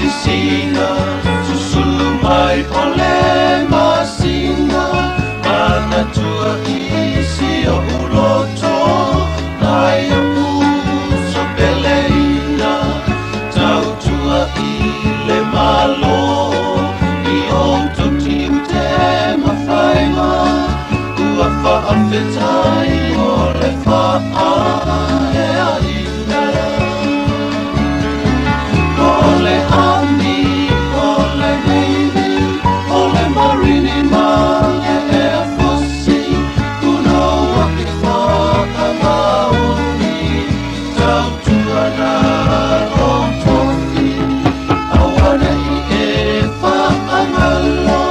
Sisina, susu mai o le masina, manatua i si oʻu loto, nai oʻu uso peleina, tautua i le Malo, i outou tiute ma faiva, ua faafetai mo le faaeaina. O le Army, o le Navy, o le Marine ma le Air Force, punouai faamaoni, tautuana lou tofi, aua ne i e faagalo,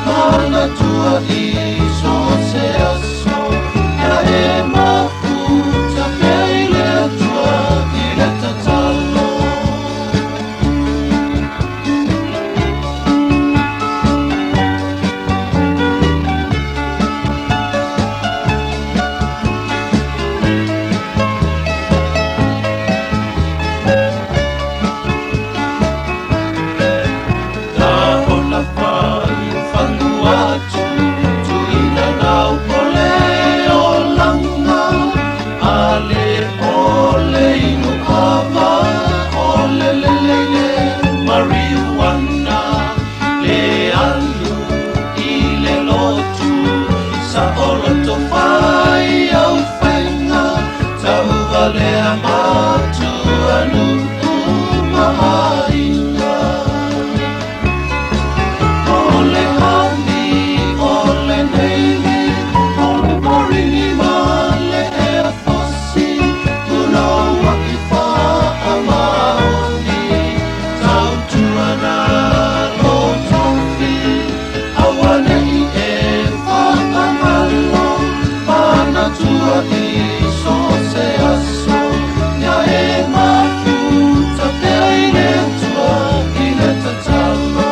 manatua i so o se aso, ia e mafuta pea i le Atua i le tatalo. Ta ona fanufagu atu, tuina nau o le olaga, ale o le inu ava, o le lele i le mariuana, le alu i le lotu, sa oloto fai au faiga, tauvalea matuanuu ma aiga. O le Army, o le Navy, o le Marine ma le Air Force, punouai faamaoni, tautuana lou tofi, aua ne i e faagalo, manatua i so o se aso, ia e mafuta pea i le Atua i le tatalo.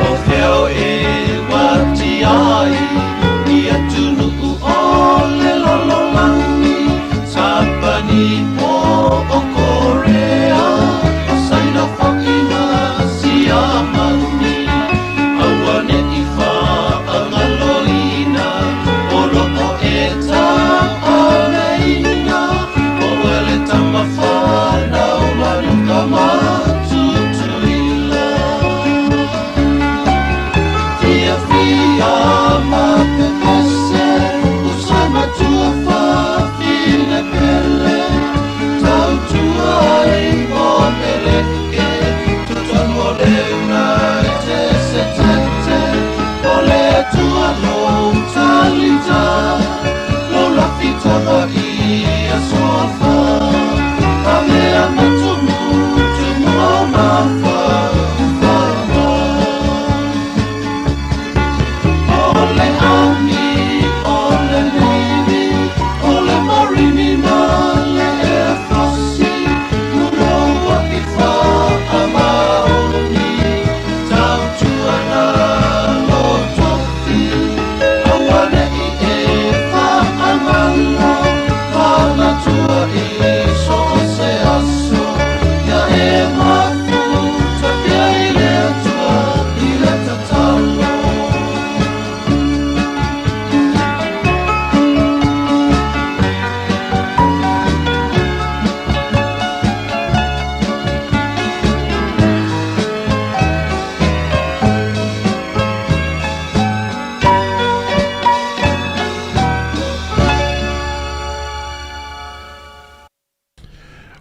O fea e uati ai i atunuu o le lalolagi, Sapani po o Korea, o Saina foʻi ma Siamani, aua ne i faagaloina, o loo e tauaveina, o le tamafanau Manu'a ma Tutuila. Fiafia ma pepese, uso e matua fafine pele, tautua ai o peleke, totonu o le United States, o le Atua lou talita, lou lafitaga i aso afa, avea ma tumutumu o mafaufauga. O le Army, o le Navy, o le Marine ma le Air Force, punouai faamaoni, tautuana lou tofi, aua ne i e faagalo, manatua i so o se aso, ia e mafuta pea i le Atua i le tatalo.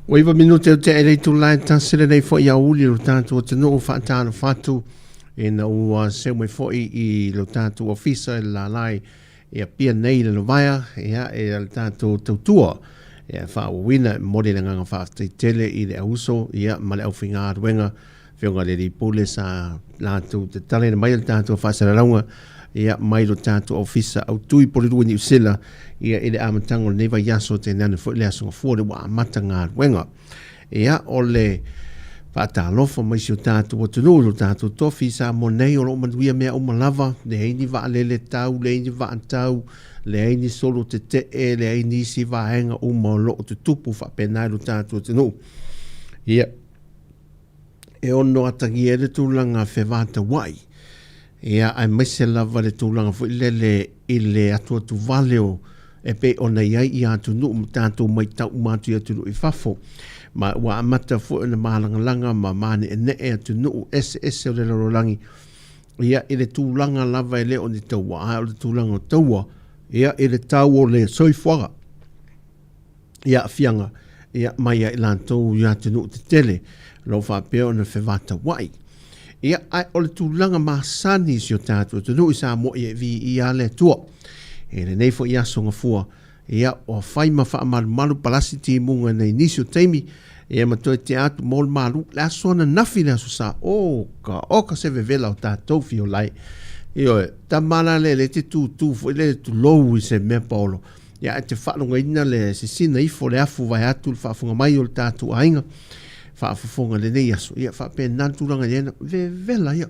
Ua iwa minute o te elei tū lai tasi lenei foi a uli lo tātou atunuu whaatalo fatu ina ua seu mai foi i lo tātou ofisa e lalai e apia nei le lovaea ia e le tātou tautua. Ia, e faaauauina, e momoli le agaga faafetai tele i le auuso, ia, ma le aufaigaluega, Afioga i le Alii Pule sa latou tatalaina mai le tatou faasalalauga, ia, mai lo tatou Ofisa Autu i Porirua i Niu Sila, ia, i le amataga o lenei vaiaso, tainane foi le Aso Gafua lea ua amata galuega. Ia, o le faatalofa mai si o tatou atunuu, lo tatou tofi i Samoa nei, o lo o manuia mea uma lava, leai ni vaalele tau, leai ni vaa tau, leai ni solo tetee, leai nisi vaega uma o lo o tutupu faapena i lo tatou atunuu. Ia, e ono atagia ai le tulaga fevataua'i, ia, aemaise lava le tulaga foi lele i le atuatuvale o e pei ona i ai ia atunuu ma tatou matau uma atu i atunuu i fafo. Ma ua amata foi ona malagalaga ma maneenee atunuu eseese o le lalolagi, ia, i le tulaga lava e le o ni taua, ae o le tulaga o taua, ia, i le tau o le soifuaga i aafiaga ia, mai ia i latou i atunuu tetele o lo o faapea ona fevataua'i. Ia, ae o le tulaga masani i si o tatou atunuu i Samoa, ia e viia lava le Atua. I lenei foi aso Gafua, ia, ua fai ma faamalumalu palasi timuga nei nisi o taimi, ia ma toe tea atu mo le malu. Le aso ananafi le aso Sa, oka, oka se vevela o tatou fiolai. Ioe, tama la lea le te tūtū foi le tulou i se mea paolo. Ia, e te faalogoina le sisina ifo le afu vaeatu le faafofoga mai o le tatou aiga faafofoga i lenei aso. Ia, faapena le tulaga i ai, vevela ia.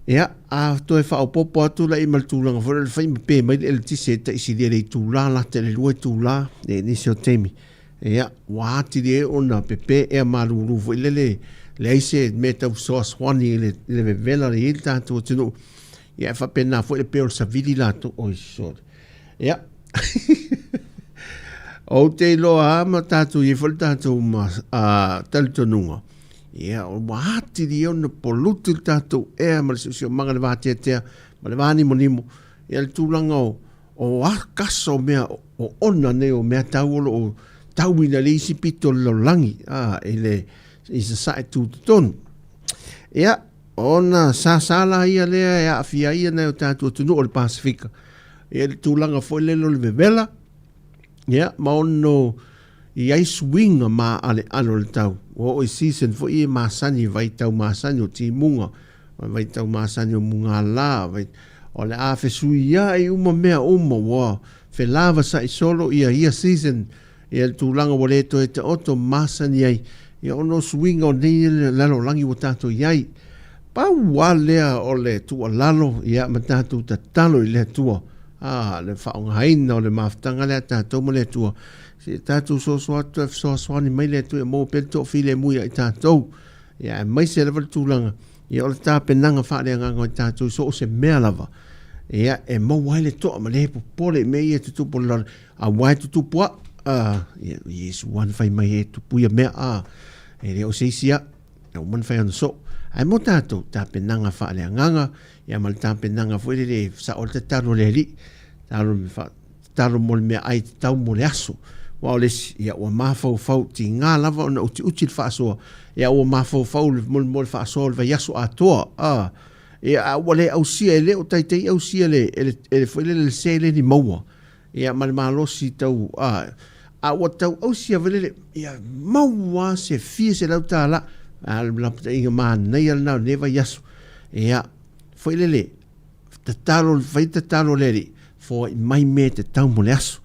Ia, a toe faaopoopo atu la i ma le tulaga foi lea o le fai ma pe mai le eletise e taisilia i le itula lata i le 2 itula i nisi o taimi. Ia, ua atili ai ona pepe ea malulu foi lele, leai se mea tau fesoasoani i le vevela le i ai le tatou atunuu. Ia, e faapena foi le pe o le savili latou. Oi sole. Ia. Ou te iloa lava ma tatou i ai foi le tatou ma, talitonuga, ia, ua atili ai ona poluti le tatou ea ma le siosiomaga i le vateatea ma le vanimonimo, ia le tulaga o, o kasa o mea o ona nei o mea tau o lo o tauina i le isi pito o le lalolagi, a, i le i sasae tutotonu. Ia, Ona sasa la ia lea e aafia ai nai o tatou atunuu o le Pasefika i le tulaga foi lele o le vevela, ia, ma ono i ai suiga maaleale o le tau. Ua oo i season foi ia masani, vaitau masani o timuga, vaitau masani o mugala, vai, o le a fesuiai uma mea uma, ua felavasa'i solo ia ia season Ia le tulaga ua le toe taoto masani ai, ia ona o suiga o nei lalolagi ua tatou i ai. Pau lava lea o le tuualalo ia ma tatou tatalo i le Atua, a, le faaaogaina o le mafutaga lea a tatou ma le Atua, se i tatou soso atu e fesoasoani mai le Atua ia maua pea le toafilemu ia i tatou. Ia aemaise lava le tulaga ia o le tapenaga faaleagaga o i tatou i so o se mea lava, ia e maua ai le toa ma le popole i mea ia e tutupu o le lalolagi. Aua e tutupu a, a, ia, Iesu lava na fai mai e tupu ia mea, a, e le o se isi a, na uma na fai ona soo. Ae mo tatou, tapenaga faaleagaga, ia ma le tapenaga foi lele e sao le tatalo a le Alii, tatalo, tatalo mo le meaai tatau mo le aso. Aua o le isi, ia ua mafaufau, tiga lava ona utiuti le faasoa, ia ua mafaufau le, mo le faasoa o le vaiaso atoa, a, ia, a ua le ausia, e le o taitai ausia e le, e le, e le foi lele le seleni maua. Ia ma le malosi tau a a ua tau ausia foi lele ia maua se fia $100 a le lapataiga manaia lena o lenei vaiaso. Ia foi lele tatalo fai tatalo le Alii foai mai mea e tatau mo le aso.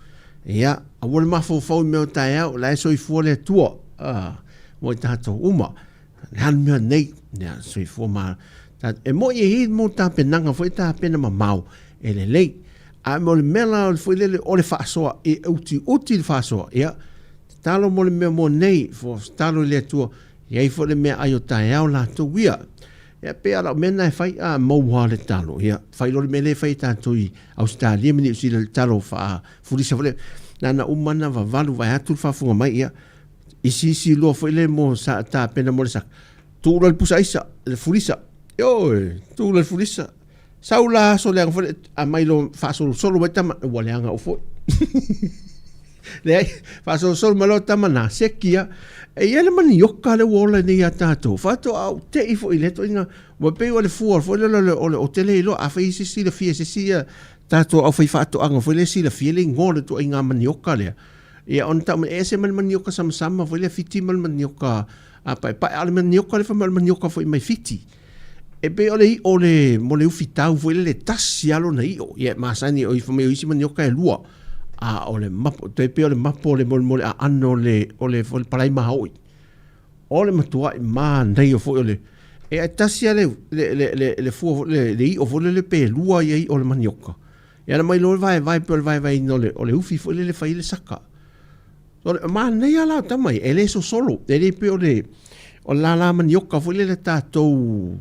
Ia aua le mafaufau i mea o taeao o la e soifua le Atua a mo i tatou uma. Le a le mea nei ia soifua ma e moi e i mo tapenaga foi tapena mamao e lelei. A mo le mea la o le foi lele o le faasoa, e utiuti le faasoa, ia, tatalo mo le mea mo nei, fo tatalo i le Atua, i ai foi le mea ai o taeao latou ia. Ia, pe a lau mea na e fai, a maua le talo, ia, fai lo le mea le fai e tatou i Australia ma Niu Sila le talo faa fulisa foi le, na na uma na vavalu vae atu le faafofoga mai, ia, isiisi loa foi le mo sa tapena mo le saka, tuu loa le pusa aisa, le fulisa, ioe, tuu loa le fulisa, Sau la aso leaga foi le aumai loa faasolosolo mai tama ua leaga ou foi. Leai, faasolosolo mai loa tama na seki ia. E i ai le manioka lea ua ola nei ia tatou. Faatoa ou te i foi i lea ituaiga ua pei o le fua foi lele o le o te le iloa afai se silafia e se isi ia tatou aufaifaatoaga foi lea e silafia le igoa o le ituaiga manioka lea. Ia ona tau mai e ese ma le manioka samasama foi lea Fiti ma le manioka a paepae, a o le manioka lea fai mai o le manioka foi mai Fiti. E pei o le iʻo o le mo le ufi tau foi lele tasi lava lona iʻo. Ia e masani o i fai mai o isi manioka e lua. A o le mapo, toe pei o le mapo o le mo le aano o le o le o le palai mahaoʻi. O le matuaʻi manaia foi o le e ae tasi lava le le le le fua foi le le iʻo foi lele pe lua ia iʻo o le manioka. Ia na mai loa le vaevae pei o le vaevaeina o le o le ufi foi lele e fai ai le saka. O le manaia la o tama ia, e le sosolo, e le pei o le o le lala manioka foi lele tatou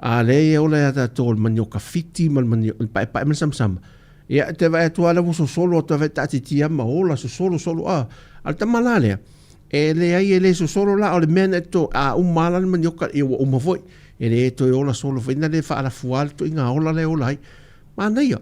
a lea e ola ia tatou o le manioka Fiti ma le manioka le paepae ma le samasama. Ia e te vaai atu lava la ua sosolo atu lava taatitia ma ola sosolo solo a. A o le tama la lea, e leai e le sosolo la, o le mea na to a uma lava la le manioka ia ua uma foi. E le toe ola solo foi na le faalafua le ituaiga ola la e ola ai. Manaia.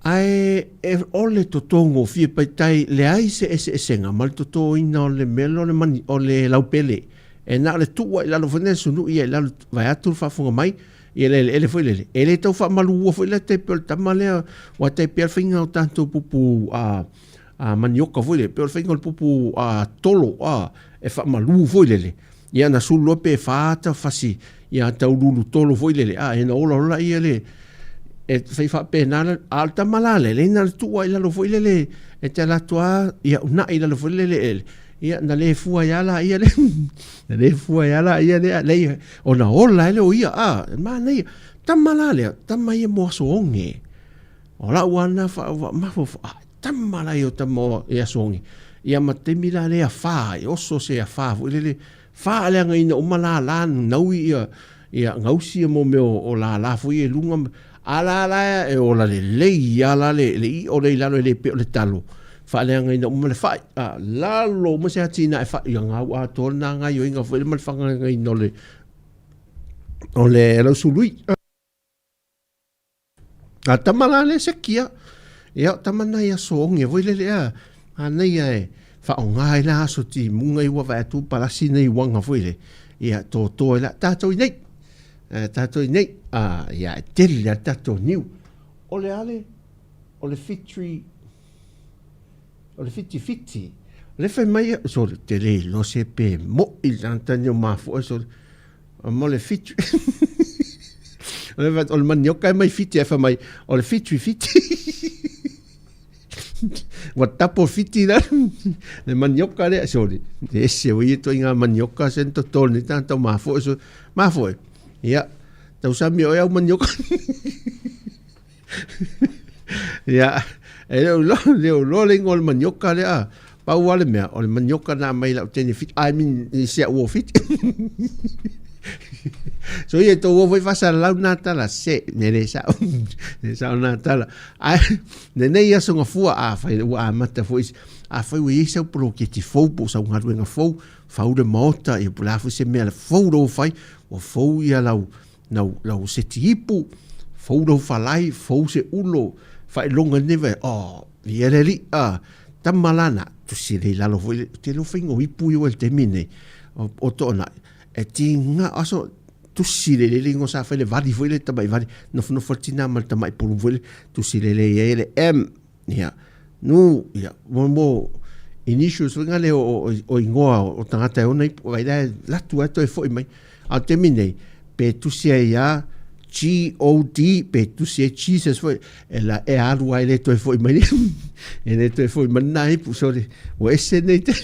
Ae e o le totogofie paitai leai se eseesega ma le totoina o le mea lea o le mani o le laupele. E na o le tuu lava i lalo foi lea sunui ai i lalo vaeatu le faafofoga mai ia le eleele foi lele. E le tau faamaluua foi la tai pei o le tama lea aua tai pei lava le faiga o tatou pupu a a manioka foi lele, pei o le faiga o le pupu a tolo a e faamalu foi lele. Ia na sulu loa pe fa ata fasi ia tau lulu tolo foi lele a ena ola loa laia le e fai faapena la a o le tama la lea lea na le tuu ai lalo foi lele e te alu atu lava ia uunai i lalo foi lele ele ia na le fua ai lava laia lea na le fua ai lava laia lea leai ona ola ai lea o ia a e manaia tama la lea tama ia mo aso oge. O lau lava lena mafaufau, ah, tama la ia o tama i aso oge. Ia ma taimi la lea fa ai, oso se afa foi lele, faaleagaina uma lala, naui ia, ia gausi ia mo mea o lala foi ia i luga, a lala e ola lelei lava la le, le iʻo lea i lalo e le pei o le talo, faaleagaina uma le fai, a lalo uma se atinae fai, ia gau atoa lena gaioiga foi lea ma le fagaina o le, o le lausului. A tama la lea sekia, ia o tama nai aso oge foi lele a, manaia e faaaoga ai la aso timuga i ua vaai atu palasi nei uaga foi le, ia toto ai la tatou i nei. Tatou i nei, a ia e tele lava le tatou niu. O le a le, o le fitri, o le fitifiti, o lea fai mai, sole, te le iloa se pe mo'i le tagata nei o mafu'a, sole, Mo le Fiti. O le, o le manioka e mai Fiti, ae fai mai, o le Fiti Fiti. Ua tapo Fiti la, le manioka lea, sorry. E ese o ia ituaiga manioka se ni toto lenei tagata o mafoe, so, mafoe. Ia, tausami oe au manioka. Ia, e le o iloa, le o iloa le igoa o le manioka lea. Pau lava le mea, o le manioka na aumai lau teine Fiti, I mean, i si au o Fiti. So ia, tou o foi faasalalau na tala, se, ne le sao, le sao na tala. Ae, lenei aso gafua, afai ua amata foi, afai ua i ai sau poloketi fou po o sau galuega fou, fau le maota, ia po o le a foi se mea fou lou fai, ua fou ia lau, lau, lau seti ipu, fou lau falai, fou se ulo, faailoga nei vai, oh, ia le alii, ah, tama lana, tusi le i lalo foi, te leo whainga o ipu i o le taimi nei, o, o toonai, e tinga, aso, tusi le lele ingoa sa fai le vali foi le tamai vali, nofonofo le tina ma le tamai pulu foi le, tusi le le i ai le M, Ia, nu, ia, mo, mo initials foi ngale o, o, o ingoa o tagata e ona ipu, vai la latu ai toe foi mai. A o taimi nei, pe tusi ai ia G-O-D, pe tusi ai Jesus foi, e la e alu ai le toe foi mai. E le toe foi mai nā ipu, sorry. Ua ese nei te,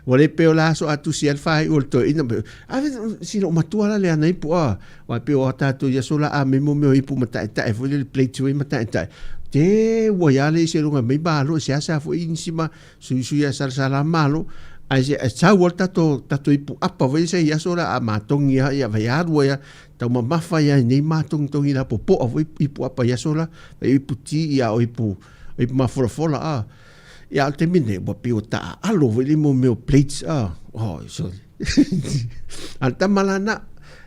ua le pei o la aso a tusi ai le whai o le toe ina. A sina o matua la le ana ipu, a, Aua e pei o a tatou i aso la a me mo mea o ipu mata'eta'e foi lele plates foi mata'eta'e te ua ia le ese luga mai malo e seasea foi nisi ma suisui a salasala malo ae se sau a tatou tatou ipu apa foi se i aso la a matogi a ia vai alu ia tau mamafa ia nei matogitogi la popo'a foi ipu apa i aso la vai ipu ti ia o ipu ipu mafolafola a ia o le taimi nei ua pei ua taaalo foi le mo mea o plates a oh sorry A le tama la na,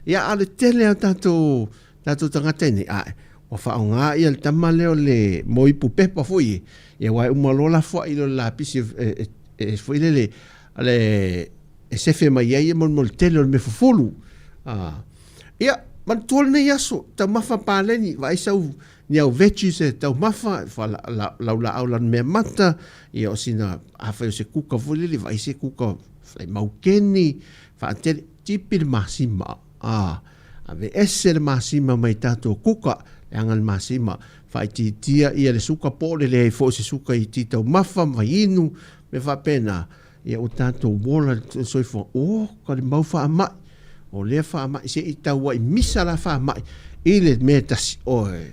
ia a o le tele o tatou, tatou tagata i nei, ae, ua faaaoga ia le tama lea o le moipu pepa foi e, ia aua e uma loa lafoai lea o le lapisi e, e, e foi lele, le, e sefe mai ai ia mo le tele o le mea fufulu. Ah. Ia, manatua lenei aso, taumafa paleni, vaai sau Ni au veggies e taumafa, fa la, la, laulaau lanumea mata, ia o sina, afai o se kuka foi lele, vaai se kuka fai maukeni, faatele, tipi le masima, a, aveese le masima mai tatou kuka, leaga le masima, faaitiitia ia le suka po o le leai foi o se suka i ti taumafa ma vaiinu, mea faapena, ia ua tatou ola le soifua, o ka le mau faamai, o lea faamai se i tau ai misa la faamai i le mea e tasi, oe,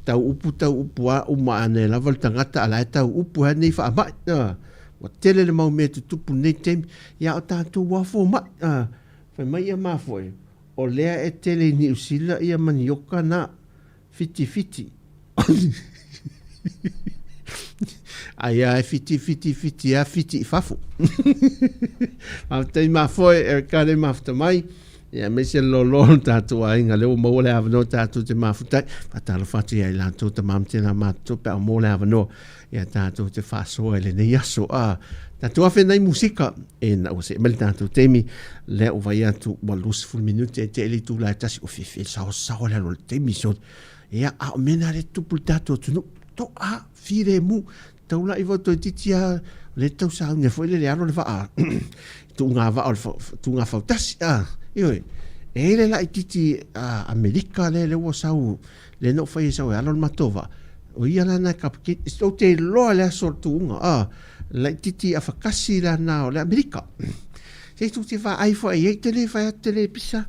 tau upu tau upu a uma ane lava le tagata a la e tau upu ai nei faamai, a, ua tele le mau mea tutupu nei taimi, ia o tatou lava fomai, a, fai mai ia mafoe, o lea e tele i Niu Sila ia manioka na, Fiti fiti. Ai a e fiti fiti fiti a fiti i fafo. Faafetai mafoe Erica le mafuta mai. Ia aemaise le lolo o le tatou aiga lea ua maua le avanoa tatou te mafutai. Faatalofa atu ia i latou tama ma tina matutua pe a maua le avanoa ia tatou te faasoa i lenei aso. A tatou afe nai musika e na ua see mai le tatou taimi lea ua vai atu ua 20 minute e te le itula e tasi ua fiafia saosaoa le alu o le taimi so ia a o mea na le tupu le tatou atunuu to a filemu taulai vau toeitiiti a le tau saunia foi le le alo le vaa tuuga vaa o le tuuga fautasi a ioe e le laititi a Amerika le le ua sau le na ou fai ai sau e alo le matou vaa, o ia la na e kapeteni, ou te iloa le aso o le tuuga, a, laititi afakasi la na o le Amerika. Se tou te vaai foi i ai, te le fai atu, te le pisa,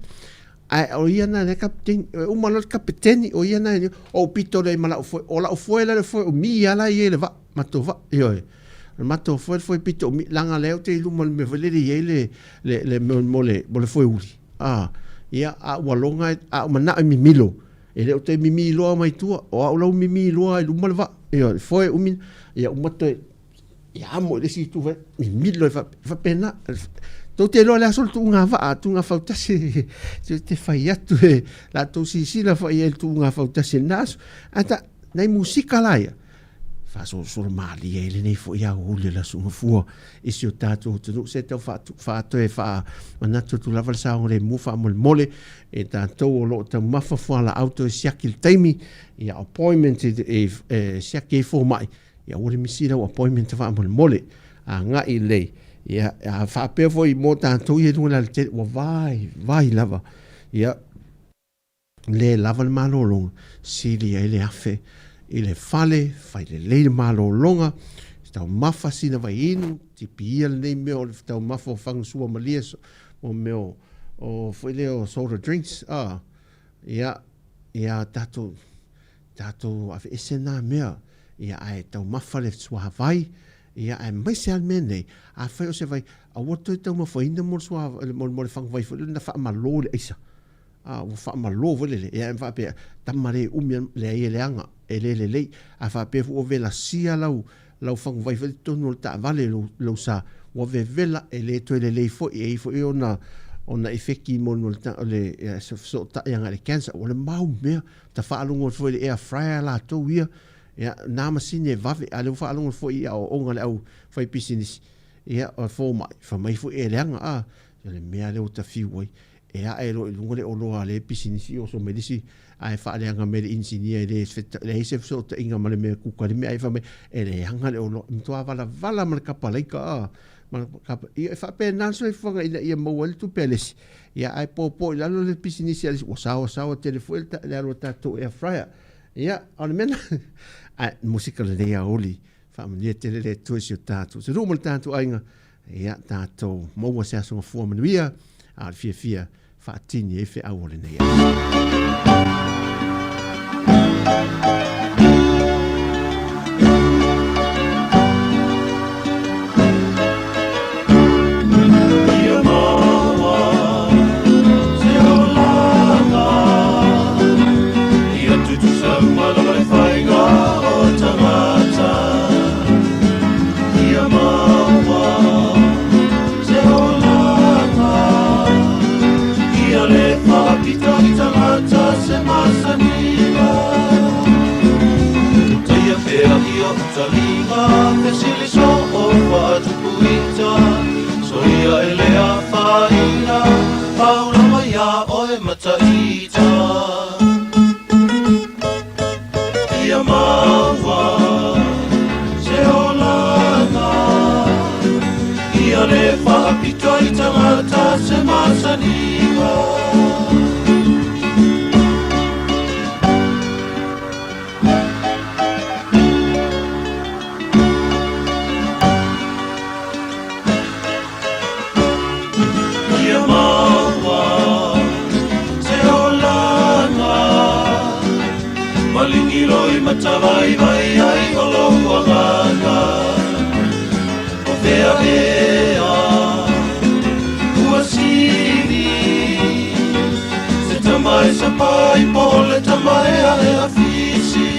ae o ia na le kapeteni, e uma loa le kapeteni, o ia na, o ou pito lea ma lau foe, o lau foe la le foe umi lava la e i ai le vaa, matou vaa, ioe. O le matou foe le foe pito umi, leaga lea ou te i luma o le mea foi lele e i ai le, le, le, mo le, mo le foe uli. A, ia, a ua loga, a ou manao e mimilo, e le o toe mimi loa mai tua, o au lau mimi loa i luma le vaa, ia, le foe umi, ia uma toe, ia amo i le isi itu, mimilo e faapena. Tou te iloa le aso le tuuga vaa, tuuga fautasi, te te fai atu e la tou sisila foi i ai le tuuga fautasi i lena aso. Ae ta, nai musika la ia, faasolosolo malie ai lenei foi aoauli o le Aso Gafua i si o tatou atunuu. Se tau faatoe faamanatu atu lava le saogalemu faamolemole e tatou o lo o taumafa fualaau toe siaki le taimi ia appointment e, e siaki ai fomai ia aua le misi lau appointment faamolemole agai lelei ia a faapea foi mo tatou ia i luga o le alatele ua vai vai lava ia le lava le malologa, sili ai le afe i le fale, fai lelei le malologa, taumafa sina vaiinu, tipi ia lenei mea o le taumafa o fagasua malie, o mea o, o foi lea o soda drinks, ah, ia, ia tatou, tatou aveese nā mea, ia ae taumafa le suavai, ia aemaise lava le mea nei, afai o se vai, aua toe taumafaina mo le suavai, mo le faguvai foi lea na faamalo i le aisa. A ua faamalo foi lele, ia e faapea, tama le umi leai e leaga, e le lelei. A faapea foi ua velasia lau, lau faguvai foi i totonu o le taavale lou, lou sa, ua vevela, e le toe lelei foi, e i ai foi ona, ona efeki mo le, le, le fesootai agai i le cancer. Ua le mau mea, ta faalogo atu foi i le air fryer latou ia, ia, na masini e vave, a o lea ua faalogo foi i aoaoga a le au faipisinisi, ia, o le fomai, fai mai foi e leaga, a, o le mea lea ua ta fiu ai, e ae loa i luga le oloa a le pisinisi oso mai le isi ae faaleaga mai le inisinia e le leai se fesootaiga ma le mea e kuka ai le mea ae fai mai e leaga le oloa e matua valavala ma le kapalaika a ma le kapa ia e faapena le soifuaga ina ia maua ai le tupe a le isi ia ae popo i lalo le pisinisi a le isi ua saoasaoa tele foi le alu a tatou air fryer ia o le mea lena ae musika lelei a Oli Faamanuia tele le Atua i si o tatou atunuu ma le tatou aiga. Ia tatou maua se aso gafua manuia, a o le fiafia faatini ai feau o lenei aso. Ia maua se olaga, ia tutusa uma lava le faiga o tagata. Ia maua se olaga, ia le faapita i tagata se masaniga. Ia le faapito i tagata se masaniga. Ia maua se olaga ma ligiloi matavaivai ai o lou agaga. O fea ea ua sili se tama e sapai po o le tama e ae afisi.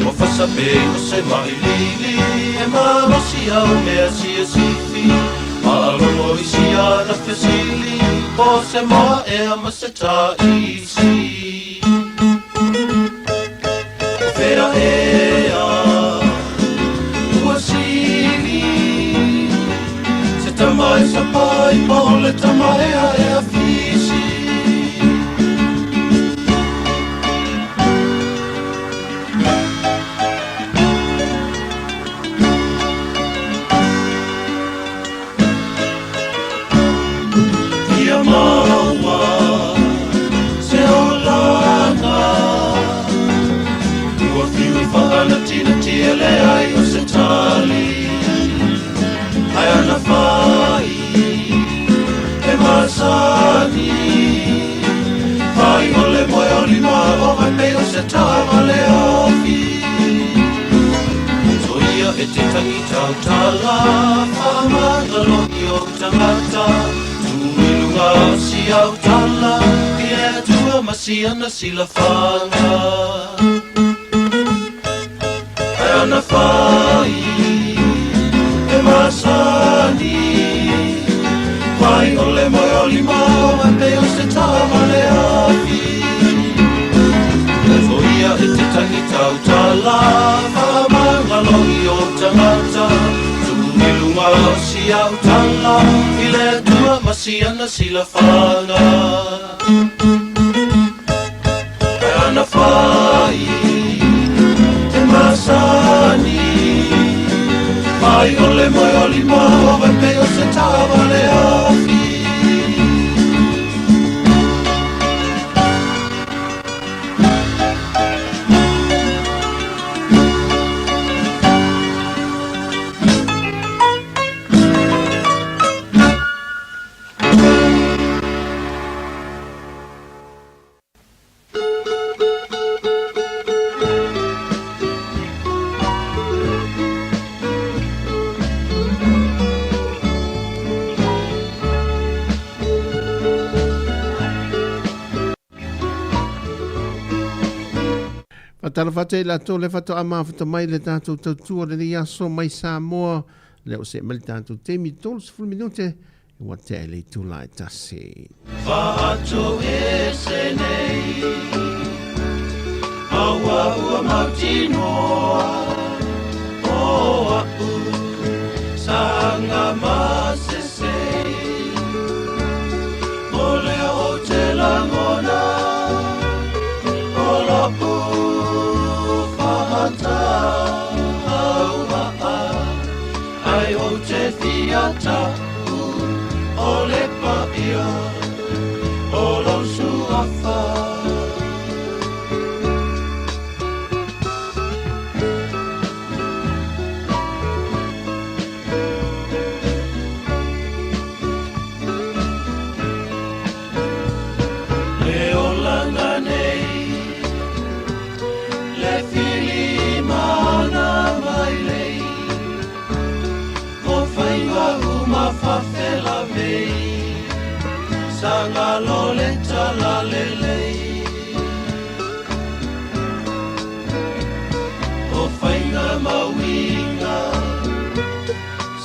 O fasa pei o se maʻiliili e malosi au mea siasifi Faalogo i siana fesili po se moa ea ma se taisi. O fea ea ua sili se tama e sapai po o le tama e ae afisi. Ia maua se olaga ua fiu e faanatinati e leai o se tali ae ana fai e masani fai o le moe o lima o vai pei o se taavale afi. Soia e te tangi tautala faamagalo i ou tagata Tu i luga o si au tala i le Atua ma siana silafaga. Ae ana fai e masani Fai o le moe o lima o pei o se taavale afi. Soia e te tangi tautala faamagalo i ou tagata Tu i luga o si au tala i le Atua ma siana silafaga. Ae ana fai e masani Fai o le moe o lima o vai pei o se taavale afi. Faatalofa atu i latou le faatoa mafuta mai le tatou tautua lenei aso mai Samoa. Lea ua see mai le tatou taimi 30 minute ua tea i le itula e tasi. Faatoese nei Aua ua mautinoa O a'u saga masese O lea ou te lagona O lo'u fa'ataua'a Ae ou te fia ta'u O le paia O lou suafa. Le olaga nei, le filimana mai lei, o faiva uma fafela mei, sagalo le talalelei. O faiga ma uiga,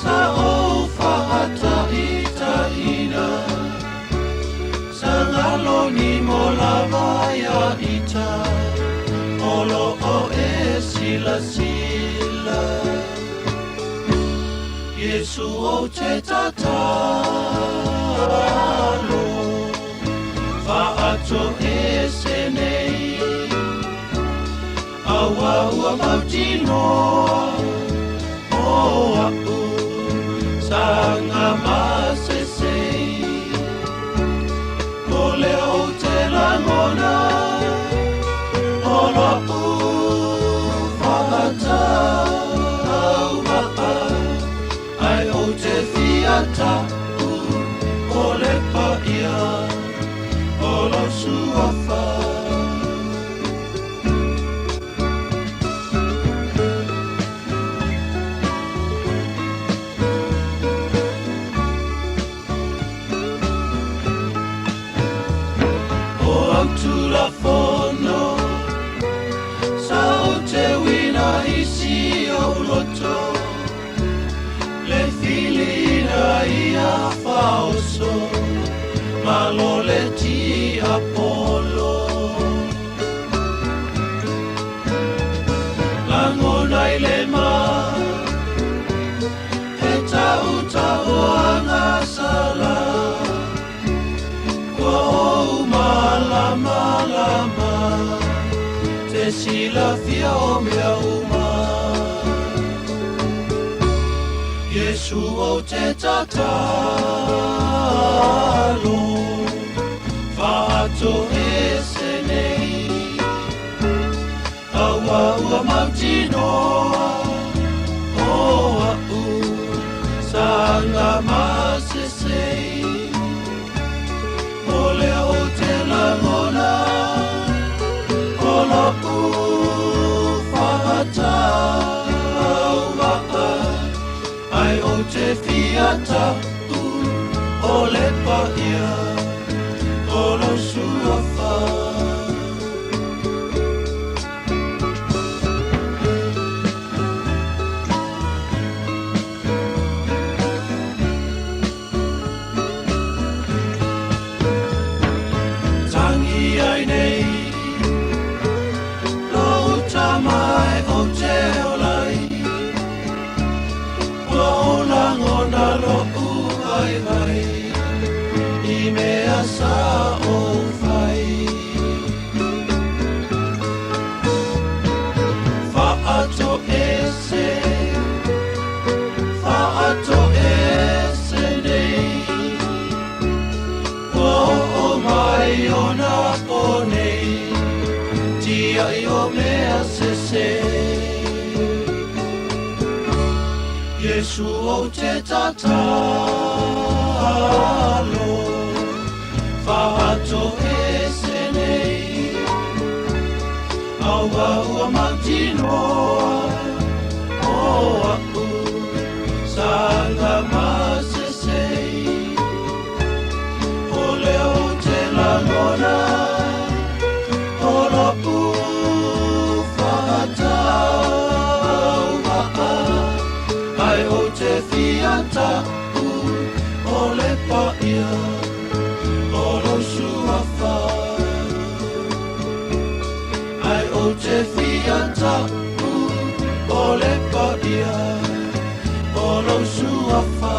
sa ou fa'ata'ita'ina, sagalo ni mo lava ia ita, o lo'o e silasila. Iesu ou te tatalo, fa'atoese nei, aua ua mautinoa, o a'u Sanga masese O lea ou te lagona O lo'u fa'atauva'a Ae ou te fia ta'u O le pa'ia o lou suafa. O au Tulafono sa ou te uina i si ou loto, le filina ia faaoso ma lo le tiapolo. Lagona i le ma he taʻutaʻoaga sala, ua ou malamalama te silafia o mea uma. Iesu ou te tatalo fa'atoese nei, auā ua mautinoa o a'u saga masesei. O lea ou te lagona o lo'u fa'atauva'a, ae ou te fia ta'u o le pa'ia o lou suafa. Tagi ai nei lou tama e ou te ola ai, ua ou lagona lo'u vaivai i mea sa ou fai. Fa'ato'ese, fa'ato'ese nei, ua o'o mai ona po nei, tia'i o mea sese. Iesu ou te tatalo fa'ato'ese nei, auā ua mautinoa o a'u saga masesei. O lea ou te lagona o lo'u fa'atauva'a, ae ou te fia ta'u o le pa'ia o lou suafa. Ae ou te fia ta'u o le pa'ia o lou suafa.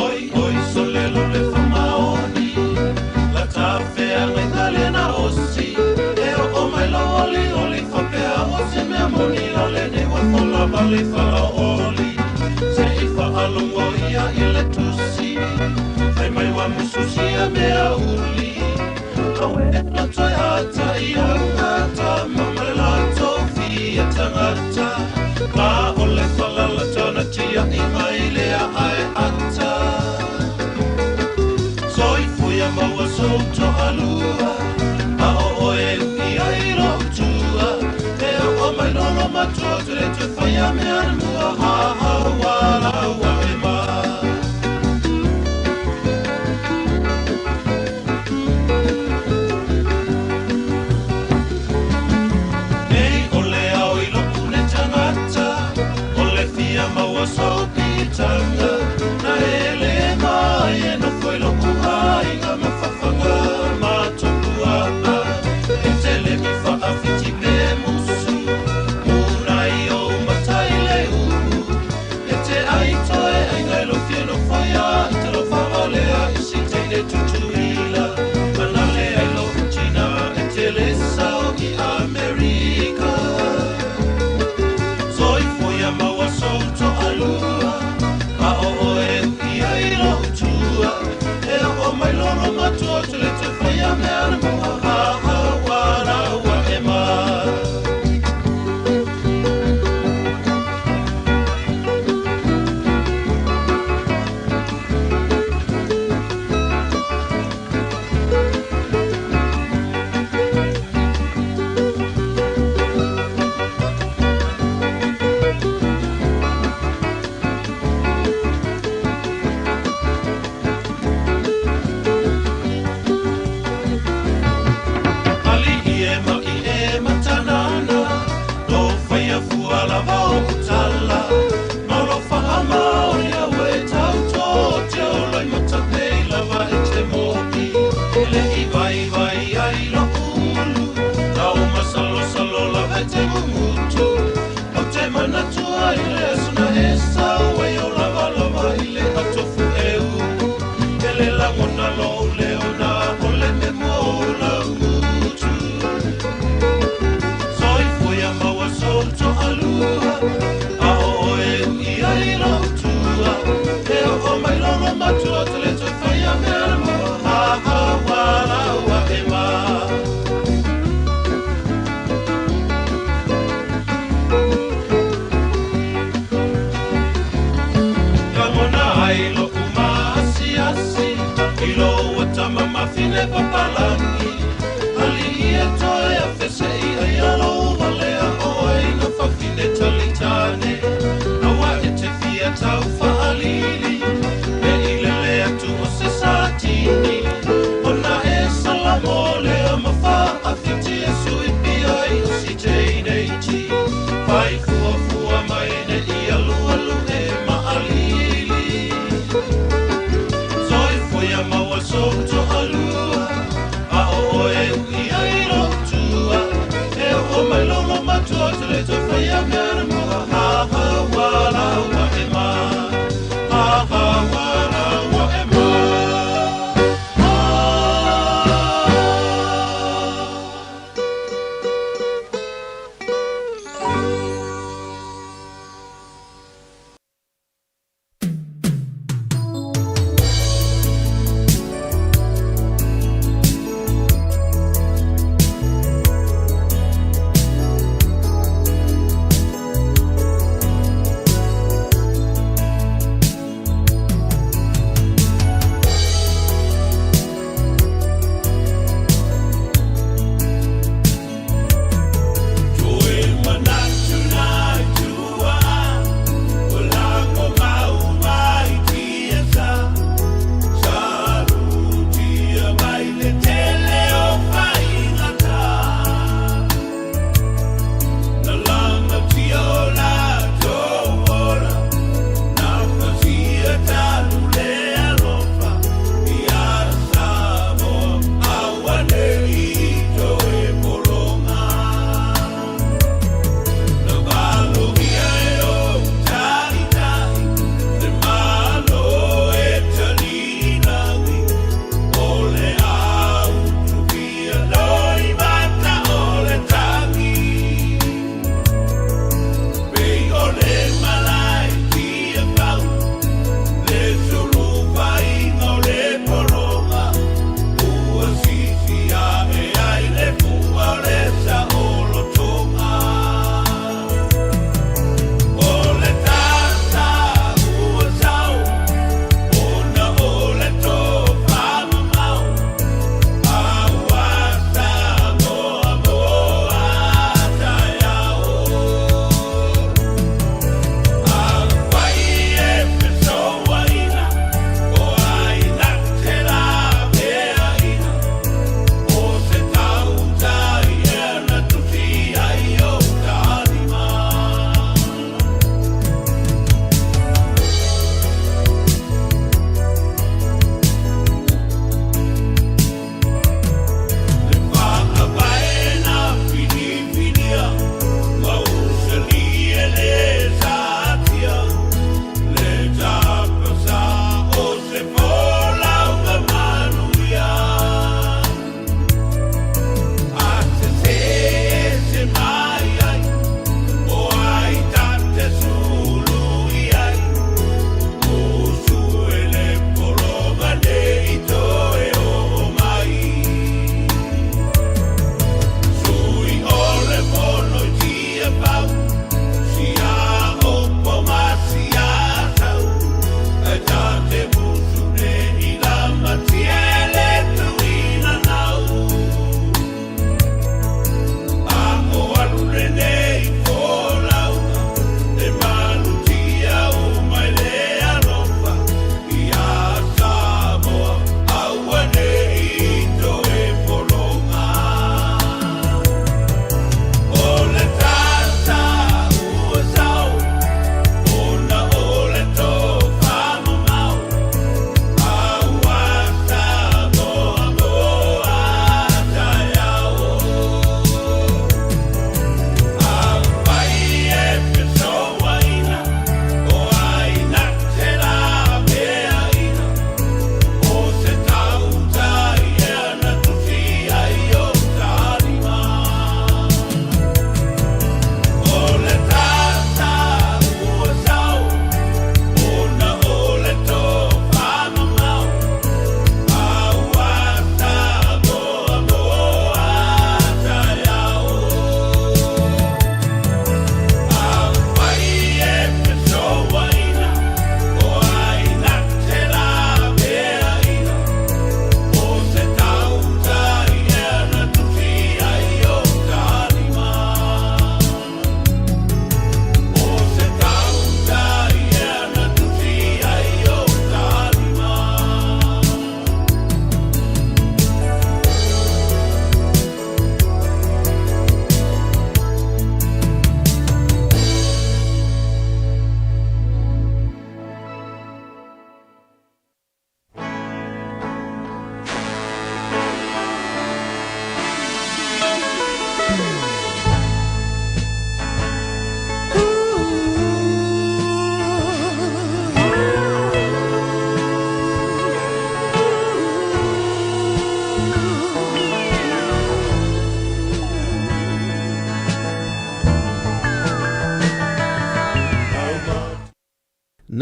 Oi, oi, solelo le famaoni, la tafeagaiga lena osi, e oo mai lau olioli faapea o se mea moni a lenei ua folava le falaoli. Se'i faalogo ia i le tusi, fai mai ua mususia mea uli, aue la toe ata i augata ma ma le latou fia tagata. La o le falalatana tia'i mai lea ae ata. Soifua maua sou to'alua, a o oe u'i ai lo'u tua, e oo mai lolo matua te le toe faia mea na mua hahaua laua e ma. matua te le te whaia mea na mua ha ha wa la wa e ma. Ali i e ma i e matanana, no whaia fua lava o kutala. Malo whaama o ia we tauto, te oloi matapei lava e te moki. Ele i vai vai ai lo ulu, nau masalo salo lava e te mumutu. O te manatua i le asuna e sau, ai o lava lava i le atofu e u. Ele langona lo leo na ole me mo lau mutu. Soi fuia maua solto alua, a o oe ui ai lo tua. E o o mai lolo matua te le te whaia mea na mua, ha ha wa la wa e ma. Langona ai lo umasiasi, i lo watama mafine papalangi. Ali i e toe a fese i ai alo walea o ai na fafine talitane. Awa e te fia tau whaalili, e i lele atu o se satini. Ona e salamo lea mawha a whiti e sui pia i o si teineiti. Whai fua fua mai ne i alu alu e maalili. Soi fuia maua soto alua, a o oe ui ai lo tua. E o mai lolo matua te le te whaia mea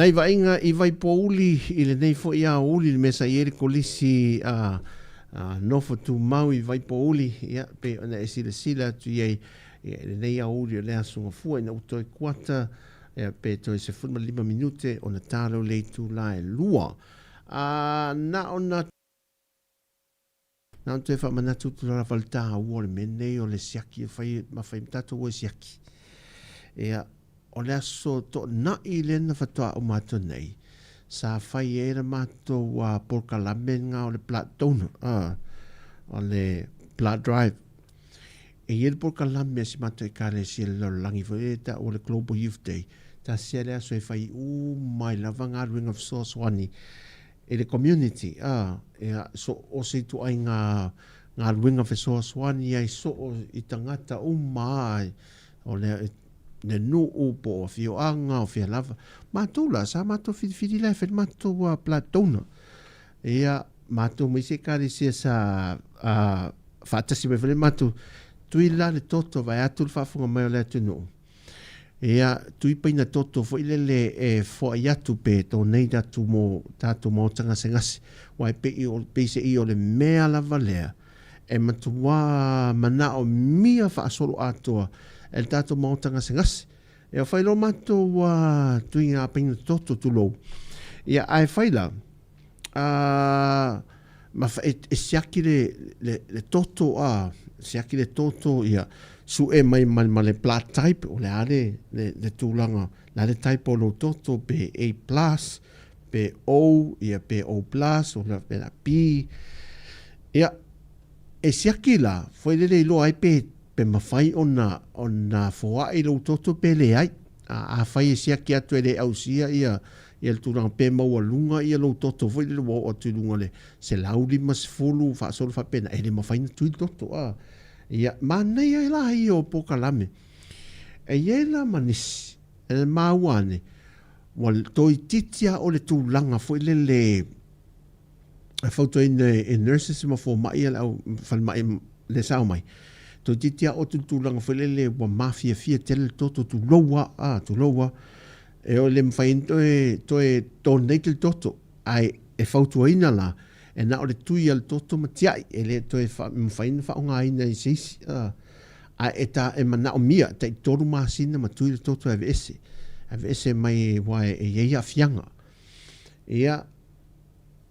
Nai vaaiga i Vaipouli i lenei foi aoauli i le mea sa i ai le Kolisi a Nofo Tumau i Vaipouli, ia, pei ona e silasila atu i ai ia, i lenei aoauli o le Aso Gafua ina ua toe kuata ia, pe toe 15 minute ona ta lea o le itula e 2. A, na ona Na ona toe faamanatu atu lava le taua o le mea lenei o le siaki e fai ma fai ma tatou o e siaki. Ia, o le aso toonai lea na faatoa uma atu nei, sa fai ai le matou polokalame lena o le blood donor, o le blood drive. E i ai le polokalame a si matou ekalesia i le lalolagi foi lea e taua o le Global Youth Day, tasi lava le aso e fai uma ai lava galuega fesoasoani i le community, ā, ia, so o se ituaiga galuega fesoasoani ai soo i tagata uma a, o le, le nuu po o afioaga o fea lava. Matou la, sa matou filifili la e fai le matou blood donor. Ia, matou ma isi ekalesia sa faatasi mai foi le matou, tui la le toto vaeatu le faafofoga mai o le atunuu. Ia, tui paina toto foi lele e foai atu pe donate atu mo tatou maota gasegase. Aua e pei o, peiseai o le mea lava lea e matuā manaomia faasoloatoa e le tatou maota gasegase. Ia, fai loa matou tuiga paina toto, tulou. Ia, ae fai la, a ma e, e siaki le, le, le toto a siaki le toto ia suʻe mai ma, ma le blood type o le a le, le, le tulaga le a le type o lou toto pe A plus pe O ia pe O plus o la, pe la B ia e siaki la foi lele iloa ai pe pe mafai ona ona foaʻi lou toto pe leai. A afai e siaki atu e le ausia ia ia le tulaga pe maualuga ia lou toto foi lele ua oo atu i luga o le 150 faasolo faapena, e le mafai ona tui le toto. A ia, manaia ai la ia o polokalame. E i ai la ma nisi, e maua ane, ua toeitiiti lava o le tulaga foi lele e fautuaina e nurses ma fomai a le au falemai le sao mai, toeitiiti lava oo atu i le tulaga foi lele ua mafiafia tele le toto, tulou lava, a, tulou lava, e le mafai ai ona toe, toe donate le toto, ae e fautuaina la, e na o le tui a le toto ma tiai, e le toe mafai ona faaaogaina e se isi, a, ae e ta, e manaomia, tai 3 masina ma tui le toto e aveese, aveese mai aua e i ai aafiaga. Ia,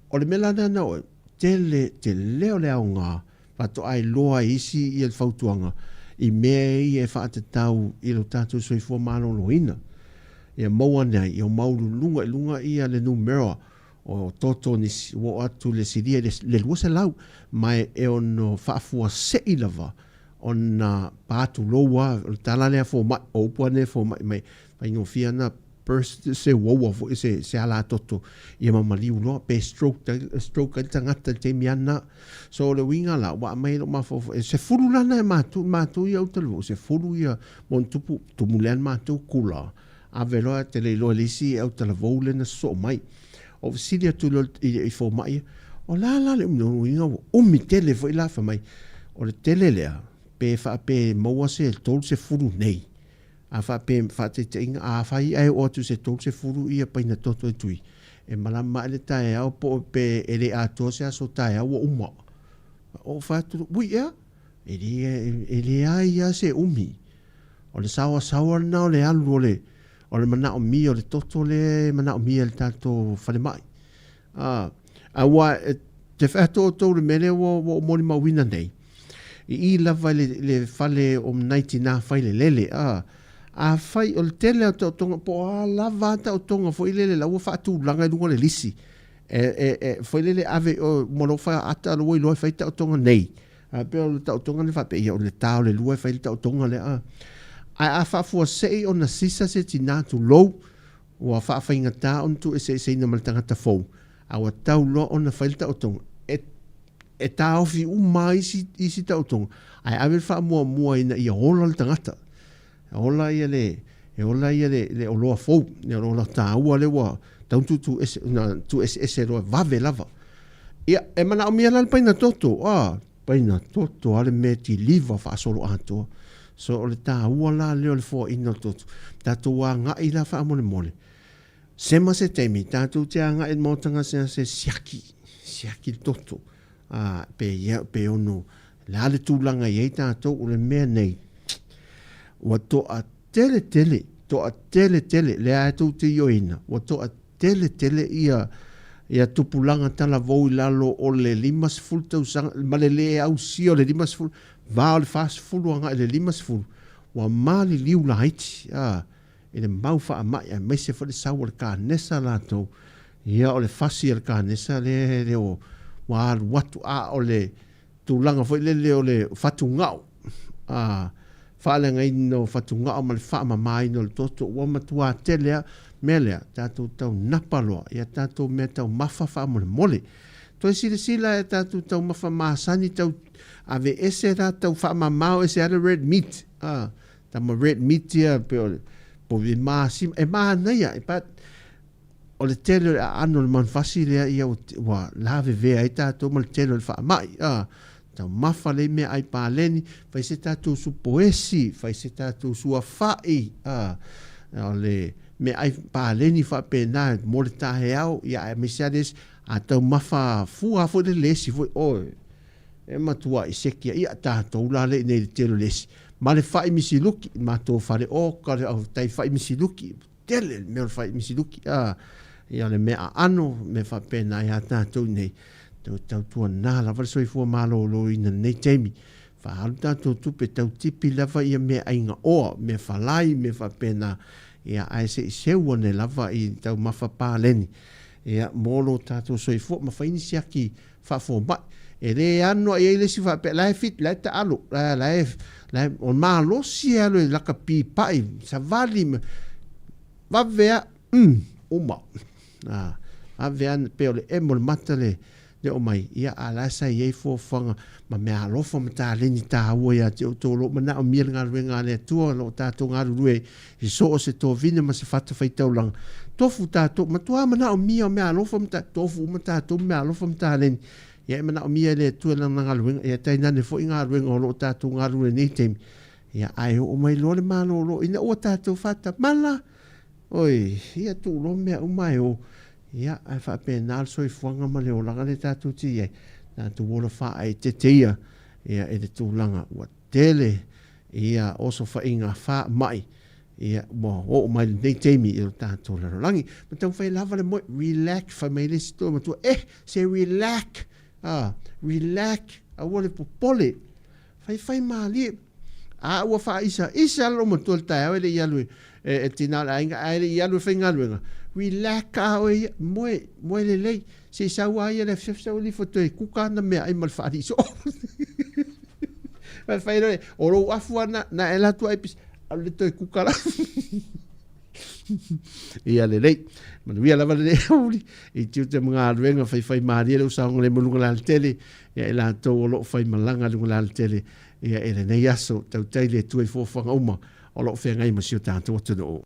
O le mea la lea na oe, tele, tele o le aoga faatoa iloa e isi ia le fautuaga i mea ia e faatatau i lo tatou soifua maloloina. Ia maua ane ai, ia maualuluga i luga ia le numera o toto nisi ua oo atu le silia i le 200, ma e ono faafuasei lava ona pa tulou lava, o le tala lea fomai, o upu lava nei a fomai mai, faigofie ana burst se uaua foi se, se alatoto ia mamaliu loa pe stroke, stroke ai le tagata i le taimi ana. So o le uiga la, ua aumai ai lou mafaufau, e sefulu la na e matou, matou ia uta le vao, sefulu ia ma ona tupu, tumu lea le matou kula, ave loa e te le iloa e le isi autalavou lea na sosoo mai. Ou fesili atu loa i, i fomai ia, o le a la le umi, o uiga ua umi tele foi la, fai mai, o le tele lea, pe faapea e maua se 30 nei, A faapea, faataitaiga, afai ae oo atu i se 30 ia paina toto e tui, e malama ae le taeao po o pe e le atoa se aso taeao ua uma. Ou fai atu, ui ea, e le, e leai lava se umi. O le saoasaoa lena o le alu o le, o le manaomia o le toto lea e manaomia e le tatou falemai. A, aua e te fai atu outou i le mea lea ua, ua ou molimauina nei, i i lava i le, le fale o nai tinā failelele, a, afai o le tele o taotoga, po o a lava a taotoga foi lele la ua faatulaga i luga o le lisi, e, e, e, foi lele ave i oe, ma lou faata ua iloa e fai taotoga nei, a pei o le taotoga lea faapea, ia o le ta o le lua e fai le taotoga lea, a. Ae a faafuasei ona sisa se tinā tulou, Ua faafaigata ona tuueseeseina ma le tagata fou, a ua tau loa ona fai le taotoga. E, e taofi uma lava isi, isi taotoga, ae ave le faamuamua ina ia ola le tagata. E ola ia le, e ola ia le, le oloa fou, le oloa taua lea ua tau tuutuuese, na tuueseese loa e vave lava. Ia, e manaomia la le paina toto, a, paina toto lava le mea e kiliva faasoloatoa. So, o le taua la lea o le foaina o le toto. Tatou agai la faamolemole. Sema se taimi, tatou te agai i le maota gasegase siaki, siaki le toto, ā, pe ia, pe ono, le a le tulaga i ai tatou, o le mea nei, ua toatele tele, toatele tele, lea lava tou te ioeina, ua toatele tele ia, ia tupulaga talavou i lalo o le 50 tausaga, ma le le ausia o le 50, va o le 40 agai i le 50, ua maliliu laiti, ā, i le mau faamai aemaise foi le sau o le kanesa latou, ia o le fasi a le kanesa lea e le o ua alu atu, a o le tulaga foi lele o le fatugao, a faaleagaina o fatugao ma le faamamaina o le toto, ua matuā tele lava. Mea lea, tatou taunapa loa ia tatou mea taumafa faamolemole. Toe silasila ia tatou taumafa masani tau aveese la tau faamamao ese lava le red meat, a Tama red meat ia pe o le povi masima e manaia but o le tele o le aano o le manufasi lea ia ua lavevea ai tatou ma le tele o le faamai a taumafa lei mea ai paleni fai se tatou supoesi fai se tatou suafa'i a o le mea ai paleni faapena mo le taeao ia aemaise lava le isi a taumafa fua foi le le esi foi oe E matuai seki ia tatou la le nei le tele o le esi ma le fai misiluki matou fale oka le au tai fai misiluki tele le mea o le fai misiluki a ia le mea aano mea faapena ia tatou nei tau tautuana lava le soifua maloloina nei taimi faaalu tatou tupe tau tipi lava ia mea aiga oa mea falai mea faapena ia ae se i seu ane lava i taumafa paleni ia mo lo tatou soifua ma fai ni siaki faafomai. E le ano i ai le isi faapea, la e fit, la e taalo, la, la e, la e, o malosi e alu e lakapi pai, savali, ma, vave a, uma. Ah, vave a, pe o le emo le mata le, le o mai, ia, a la sa i ai fuafuaga ma mea alofa ma taleni tāua ia te outou o lo o manaomia le galuega a le Atua o lo o tatou galulue ai i so o se tovine ma se fatafaitaulaga. Tofu tatou, matuā manaomia o mea alofa ma ta, tofu uma tatou ma mea alofa ma taleni. Ia e manaomia e le Atua lana galuega, ia tainane foi galuega o lo o tatou galulue i nei taimi. Ia ae oo mai loa le malolo ina ua tatou faatamala, oi, ia tuu loa mea uma e o. Ia, ae faapena le soifuaga ma le olaga lea tatou te i ai, tatou ola faaeteete ia, ia i le tulaga ua tele ia osofaiga faamai, ia ua oo mai lenei taimi i lo tatou lalolagi. Ma taumafai lava le moe, relax, fai mai le isi toa matua, eh, se relax, ah, relax, aua le popole, Faifai malie. A ua faaisaisa le loomatua i le taeao e le i alu e tina o le aiga, ae le i alu e faigaluega. Relax a oe ia, moe, moe lelei. Se i sau a ia le afiafi sau alifo toe kuka ana meaai ma le faalii soo. Fai loa, o lou afu a na, na e alu atu ai pisi, alu le toe kuka la. Ia lelei. Manuia lava lenei aoauli i tiute ma galuega faifaimalie le usaogalemu i luga o le alatele, ia i latou o lo o faimalaga i luga o le alatele, ia i lenei aso, tautai le Atua i fuafuaga uma o lo o feagai ma si o tatou atunuu.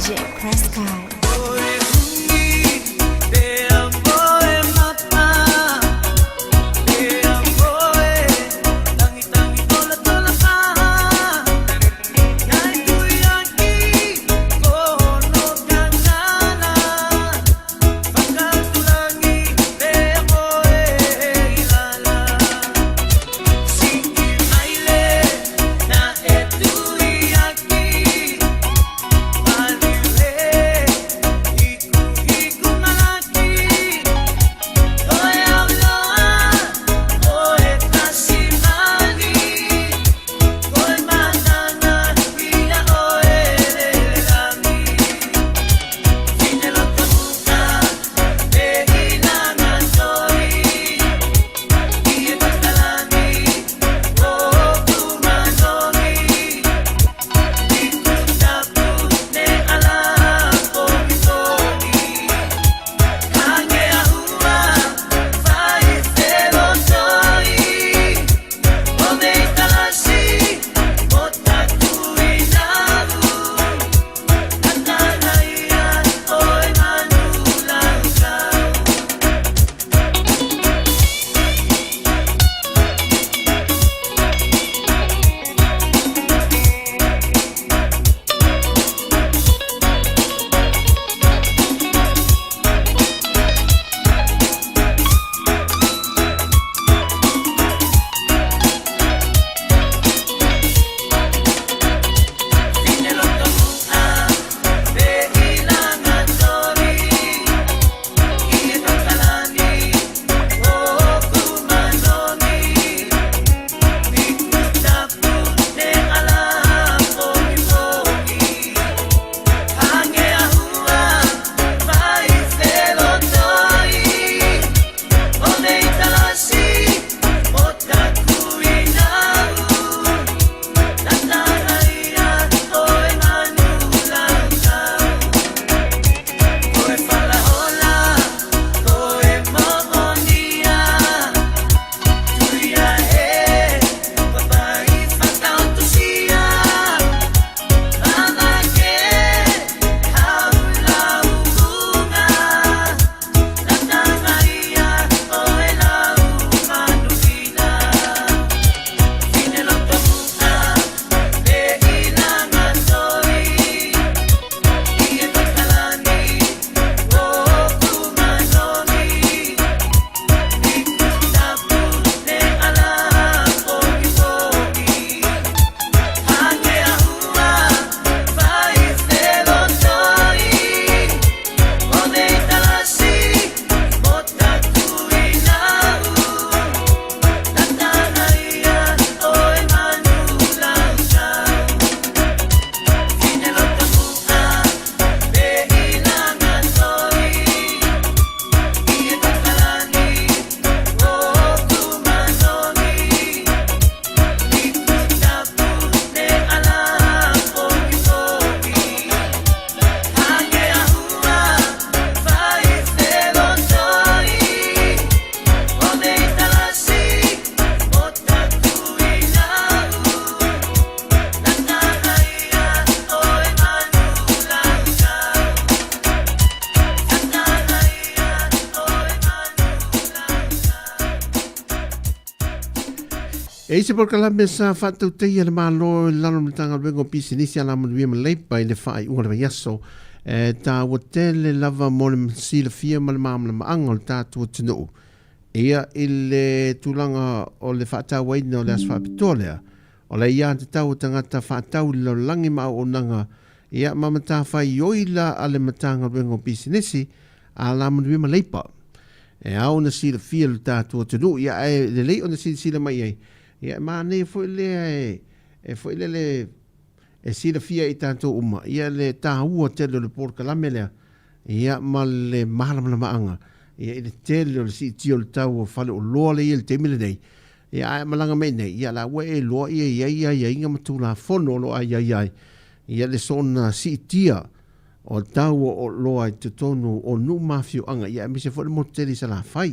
DJ Prescott. E i se polokalame sa faatautaia le Malo i lalo o le Matagaluega o Pisinisi, Alamanuia ma Leipa i le faaiuga o le vaiaso. E taua tele lava mo le silafia ma le malamalamaaga o le tatou atunuu. Ia i le tulaga o le faatauaina o le aso faapitoa lea, o le aiatatau a tagata faatau i le lalolagi ma auaunaga, ia ma matafaioi la a le Matagaluega o Pisinisi, Alamanuia ma Leipa. E ao ona silafia e lo tatou atunuu, ia ae lelei ona silasila mai i ai, ia e manaia foi lea e, e foi lele e silafia e i tatou uma, ia le taua tele o le polokalame lea, ia ma le malamalamaaga, ia i le tele o le siitia o le tau o faleoloa lea e i ai i le taimi lenei, ia ae a malaga mai i inei, ia la ua e iloa ia e i ai aiaiga ma Tulafono o lo o aiaia ai, ia le soona siitia o tau o oloa i totonu o nuu ma afioaga, ia aemaise foi le motu tele i Salafai.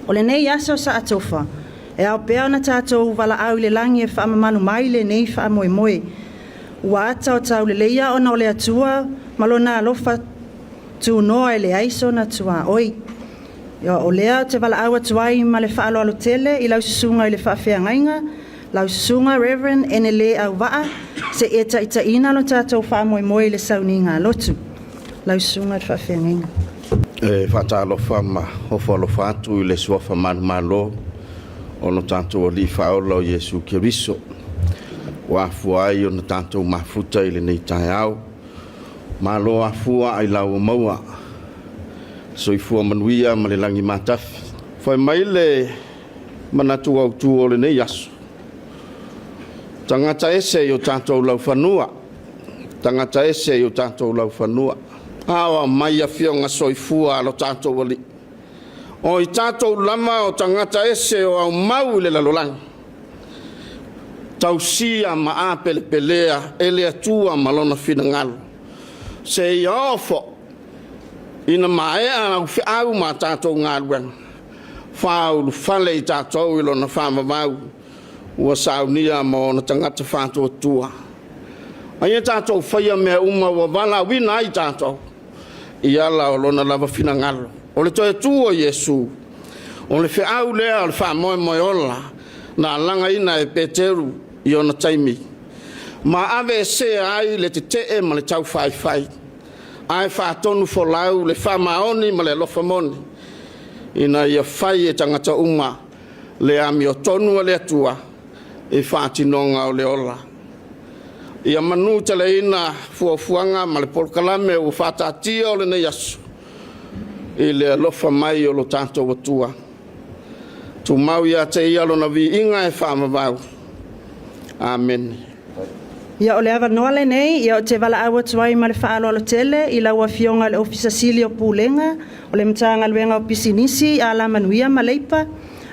O lenei aso sa atofa, e ao pea ona tatou valaau i le lagi e faamamalu mai lenei faamoemoe. Ua ata o tauleleia ona o le Atua ma Lona alofa tunoa e leai sona tuaoi. O lea ou te valaau atu ai ma le faaaloalo tele i lau susuga i le faafeagaiga, lau susuga Rev. Enele Auvaa, se i e taitaiina lo tatou faamoemoe i le sauniga lotu. Lau susuga i le faafeagaiga. E faatalofa ma ofo alofa atu i le Suafa manumalo o lo tatou Alii Faaola o Iesu Keriso, ua afua ai ona tatou mafuta i lenei taeao. Malo afua ailao ua maua. Soifua manuia ma le lagi matafi. Fai mai le manatu autu o lenei aso, tagata ese i o tatou laufanua, tagata ese i o tatou laufanua. A o aumai afioga soifua a lo tatou Alii, o i tatou lava o tagata ese o aumau i le lalolagi, tausia ma apelepelea e le Atua ma Lona finagalo, seia oo foi ina maea au feau ma a tatou galuega, faaulufale i tatou i Lona faavavau ua saunia ma ona tagata faatuatua. Aia tatou faia mea uma ua valaauina ai tatou i ala o Lona lava finagalo. O le toe tu o Iesu, o le feau lea o le faamoemoe ola na lagaina e Peteru i ona taimi, ma aveesea ai le tetee ma le taufaifai, ae faatonu folau le faamaoni ma le alofa moni, ina ia fai e tagata uma le amiotonu a le Atua i faatinoga o le ola. Ia manuteleina fuafuaga ma le polokalame ua faataatia o lenei aso i le alofa mai o lo tatou Atua. Tumau ia te Ia Lona viiga e faavavau. Amene. Ia, o le avanoa lenei, ia, ou te valaau atu ai ma le faaaloalo tele i lau Afioga i le Ofisa Sili o Pulega o le Matagaluega o Pisinisi, Alamanuia ma Leipa,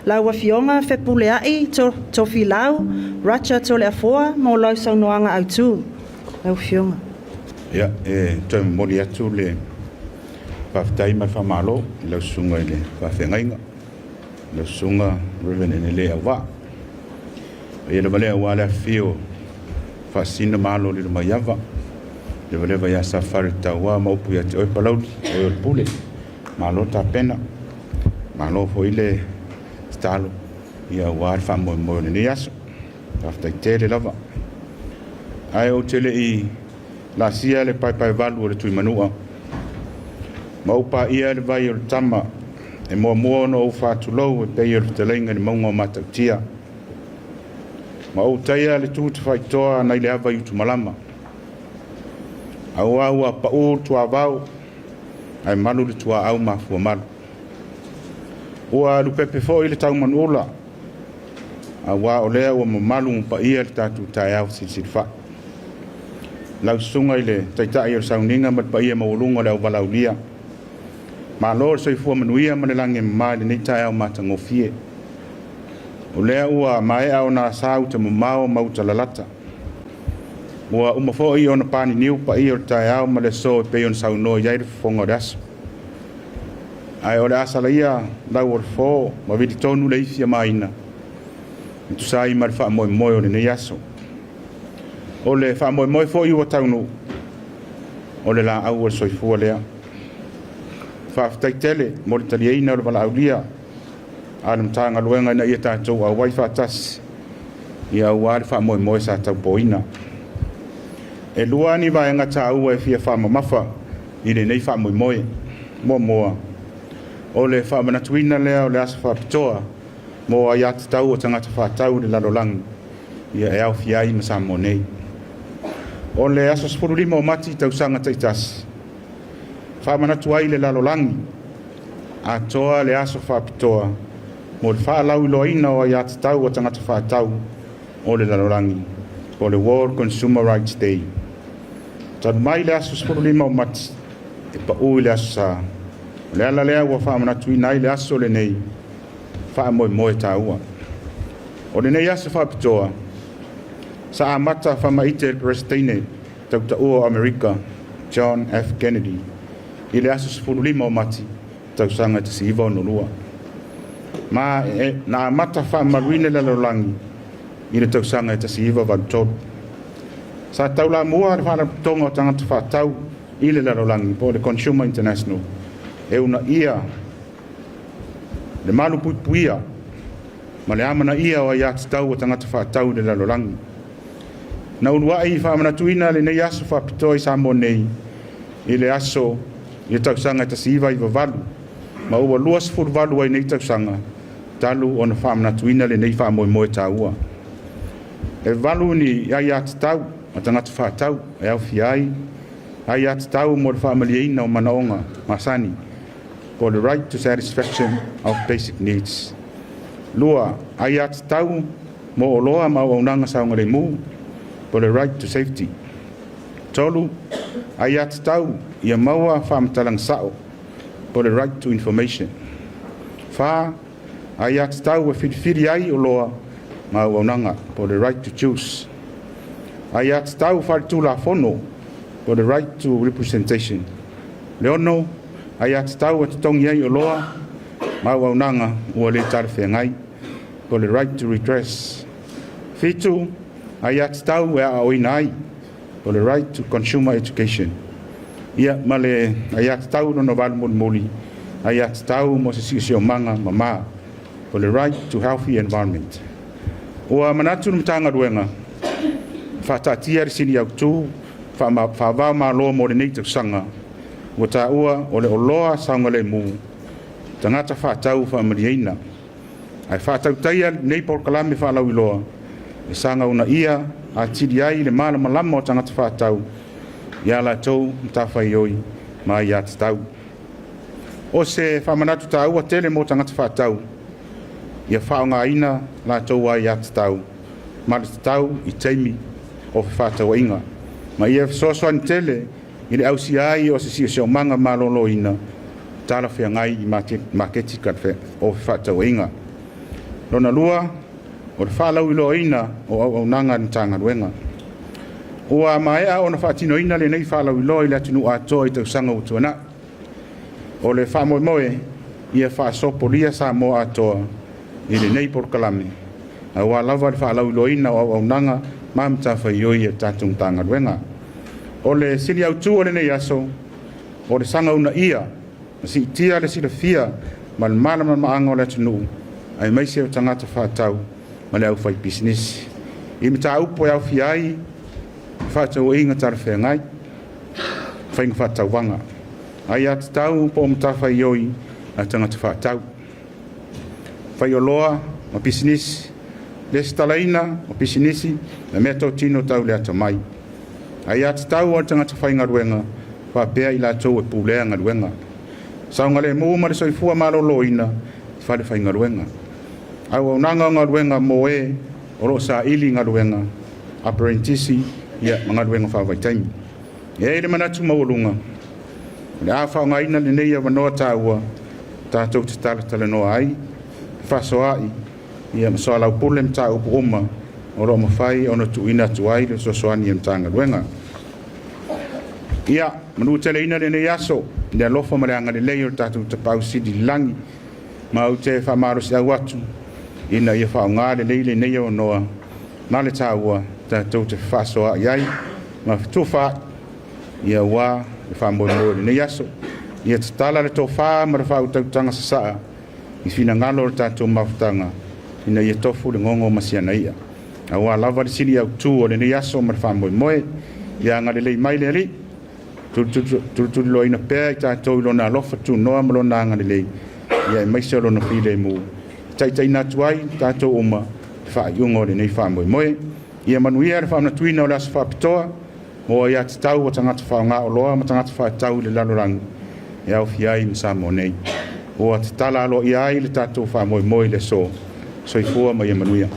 lau Afioga Fepuleai Tofilau Racha Toleafoa mo lau saunoaga autu. Lau Afioga. Ia, e toe momoli atu le faafetai ma le faamalo i lau susuga i le faafeagaiga, lau susuga Reverend Enele Auvaa. Ia lava lea aua le afifio o Faasisina ma Alo o Lilomaiava, leva leva ia Safari Taua ma upu ia te oe Palauli, oe o le Pule. Malo tapena, malo foi le tatalo ia aua le faamoemoe o lenei aso. Faafetai tele lava. Ae ou te le i laasia le paepaevalu o le Tuimanua, ma ou paia le vai o le tama e muamua ona ou faatulou e pei o le fetalaiga i le mauga o Matautia, ma ou taia le tu tafaitoa nai le ava i Utumalama, aua ua pau le tuavao ae malu le tuaau mafuamalu. Ua lupepe foi le taumanuula, aua o lea ua mamalu ma paia le tatou taeao fesilisilifa'i. Lau susuga i le Taitai o le Sauniga ma le paia maualuga o le auvalaulia, malo le soifua manuia ma le lagi e mama i lenei taeao matagofie. O lea ua maea ona asa uta mamao ma uta lalata. Ua uma foi ona paniniu paia o le taeao ma le aso e pei ona saunoa i ai le fofoga o le aso. Ae o le a salaia lau o le fo ma vili tonu le ifi a maina e tusa ai ma le faamoemoe o lenei aso. O le faamoemoe foi ua taunuu, o le laau o le soifua lea. Faafetai tele mo le taliaina o le valaaulia a le Matagaluega ina ia tatou auai faatasi ia aua le faamoemoe sa taupoina. E lua ni vaega taua e fia faamamafa i lenei faamoemoe. Muamua, o le faamanatuina lea o le aso faapitoa mo aiatatau o tagata faatau i le lalolagi. ia e aofia ai ma Samoa nei. O le aso 15 o Mati i tausaga taitasi, faamanatu ai le lalolagi atoa le aso faapitoa mo le faalauiloaina o aiatatau a tagata faatau o le lalolagi, po o le World Consumer Rights Day. Talu mai le aso 15 o Mati, e pau i le aso Sa. O le ala lea ua faamanatuina ai le aso lenei faamoemoe taua. O lenei aso faapitoa, sa amata faamaite e le Peresetene tautaua o Amerika, John F. Kennedy, i le aso 15 o Mati, tausaga 1962. Ma na amata faamamaluina le lalolagi i le tausaga 1983. Sa taulamua le Faalapotopotoga o Tagata Faatau i le Lalolagi, po o le Consumer International, e uunaia le malupuipuia ma le amanaia o aiatatau a tagata faatau i le lalolagi. Na uluai faamanatuina lenei aso faapitoa i Samoa nei i le aso i le tausaga 1998, ma ua 28 ai nei tausaga talu ona faamanatuina lenei faamoemoe taua. E 8 ni aiatatau a tagata faatau e aofia ai aiatatau mo le faamalieina o manaoga masani, po o le right to satisfaction of basic needs. 2, aiatatau mo oloa ma auaunaga saogalemu, po o le right to safety. 3, aiatatau ia maua faamatalaga sao, po o le right to information. 4, aiatatau e filifili ai oloa ma auaunaga, po o le right to choose. Aiatatau faaletulafono, po o le right to representation. 6, aiatatau e totogi ai oloa ma auaunaga ua le talafeagai, po o le right to redress. 7, aiatatau e aoaoina ai, po o le right to consumer education. Ia, ma le aiatatau lona 8 mulimuli, aiatatau mo se siosiomaga mama, po o le right to healthy environment. Ua manatu le Matagaluega faataatia le sini autu faava-o-Malo mo lenei tausaga, ua taua o le oloa saogalemu, tagata faatau faamalieina. Ae faatautaia lenei polokalame faalauiloa e saga uunaia atili ai le malamalama o tagata faatau ia latou matafaioi ma aiatatau. O se faamanatu taua tele mo tagata faatau, ia faaaogaina latou aiatatau ma le tatau i taimi o fefaatauaiga, ma ia fesoasoani tele i le ausia ai o se siosiomaga maloloina talafeagai i maketi o fefaatauaiga. Lona lua, o le faalauiloaina o auaunaga a le Matagaluega. Ua maea ona faatinoina lenei faalauiloa i le atunuu atoa i tausaga ua tuanai. O le faamoemoe ia faasopolia Samoa atoa i lenei polokalame, aua lava le faalauiloaina o auaunaga ma matafaioi a le tatou Matagaluega. O le sili autu o lenei aso, o le saga uunaia ma siitia le silafia ma le malamalamaaga o le atunuu, aemaise o tagata faatau ma le aufaipisinisi, i mataupu e aofia ai fefaatauaiga talafeagai, faiga faatauvaga, aiatatau po o matafaioi a tagata faatau, faioloa ma pisinisi, lesitalaina o pisinisi ma meatotino tau le atamai, aiatatau a le tagata faigaluega faapea i latou e pulea galuega, saogalemu ma le soifua maloloina i fale faigaluega, auaunaga o galuega mo e o lo o saili galuega, aperenitisi ma galuega faavaitaimi. E i ai le manatu maualuga, o le a faaaogaina lenei avanoa taua tatou te talatalanoa ai, fefaasoaai ma soalaupule mataupu uma o lo o mafai ona tuuina atu ai le fesoasoani a le Matagaluega. Ia manuteleina lenei aso i le alofa ma le agalelei o le tatou Tapaau Sili i le lagi, ma ou te faamalosiau atu ina ia faaaoga lelei lenei avanoa ma le taua tatou te fefaasoaai ai ma fetufaai aua le faamoemoe o lenei aso. Ia tatala le tofa ma le faautautaga sasaa i finagalo o le tatou mafutaga ina ia tofu le gogo ma siana ia, aua lava le sili autu o lenei aso ma le faamoemoe. Ia agalelei mai le Alii, tulituliloaina pea i tatou i lona alofa tunoa ma lona agalelei, ia aemaise o lona filemu, taitaiina atu ai tatou uma i le faaiuga o lenei faamoemoe. Ia manuia le faamanatuina o le aso faapitoa mo aiatatau a tagata faaaoga oloa ma tagata faatau i le lalolagi e aofia ai ma Samoa nei. Ua tatala aloaia ai le tatou faamoemoe i le aso. Soifua ma ia manuia.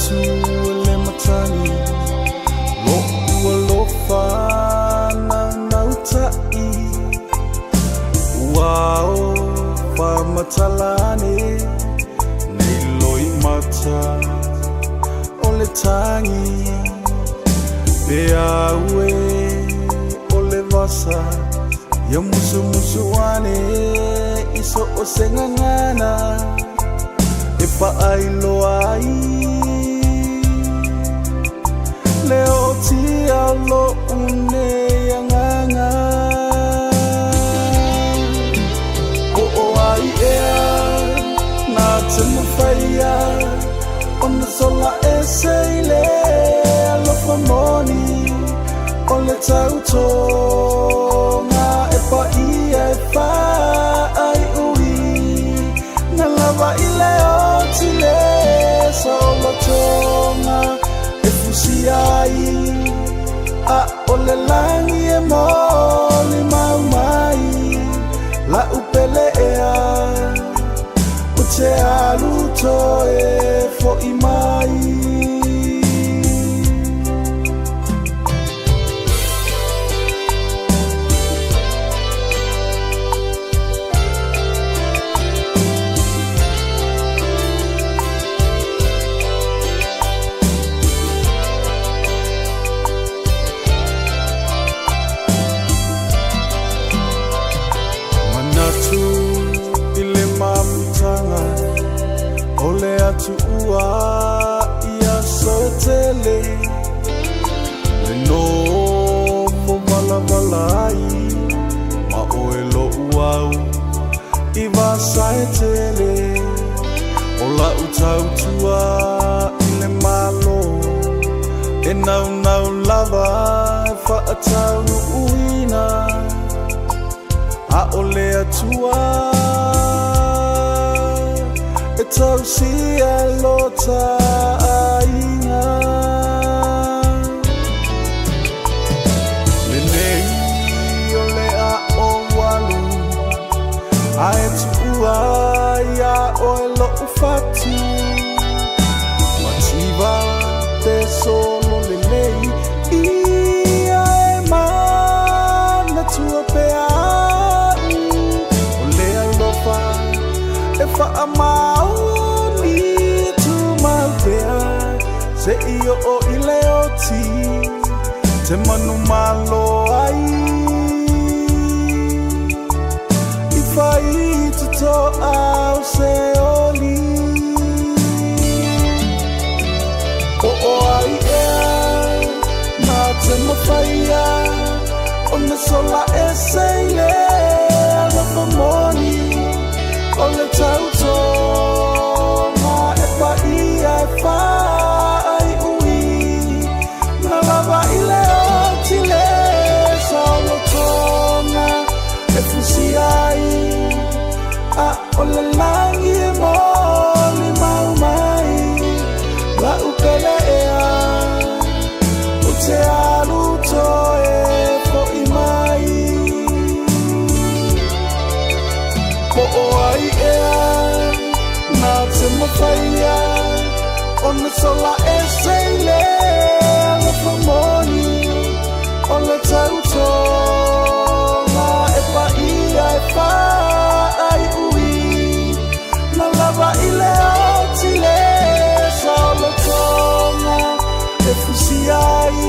Manatu i le matagi Lo'u alofa naunauta'i Ua ao faamatala ane Nei loimata o le tagi Pe au e o le vasa Ia musumusu ane i so o se gagana E faailoa ai le ootia o lo'u nei agaga. Po o ai ea na te mafaia ona sola ese i le alofa moni o le tautoga e paia e faaiuina lava i le oti le saolotoga e fusia ai a o le lagi e molimau mai la'u pele ea ou te alu toe fo'i mai. Manatu i le mafutaga o le atuua i aso e tele, le nofo valavala ai ma oe lo'u au i vasa e tele, o la'u tautua i le Malo e naunau lava e fa'ataunu'uina a o le Atua e tausia lo ta aiga. Lenei o le a ou alu ae tuua iā oe lo'u fatu mativa pe solo lelei ia e manatua pea a'u o le alofa e faamaoni tumau pea se'i o'o i le oti te manumalo ai i faitoto'a o se oli. Po o ai ea na te mafaia ona sola ese i le alofa moni o le tautoga e paia e faaiuina lava i le oti le saolotoga e fusia ai a o le lagi e molimau mai la'u pele ea ou te alu toe fo'i mai. Po o ai ea na te mafaia ona sola ese i le alofa moni o le tautoga e paia e faaiuina lava i le oti le saolotoga e fusia ai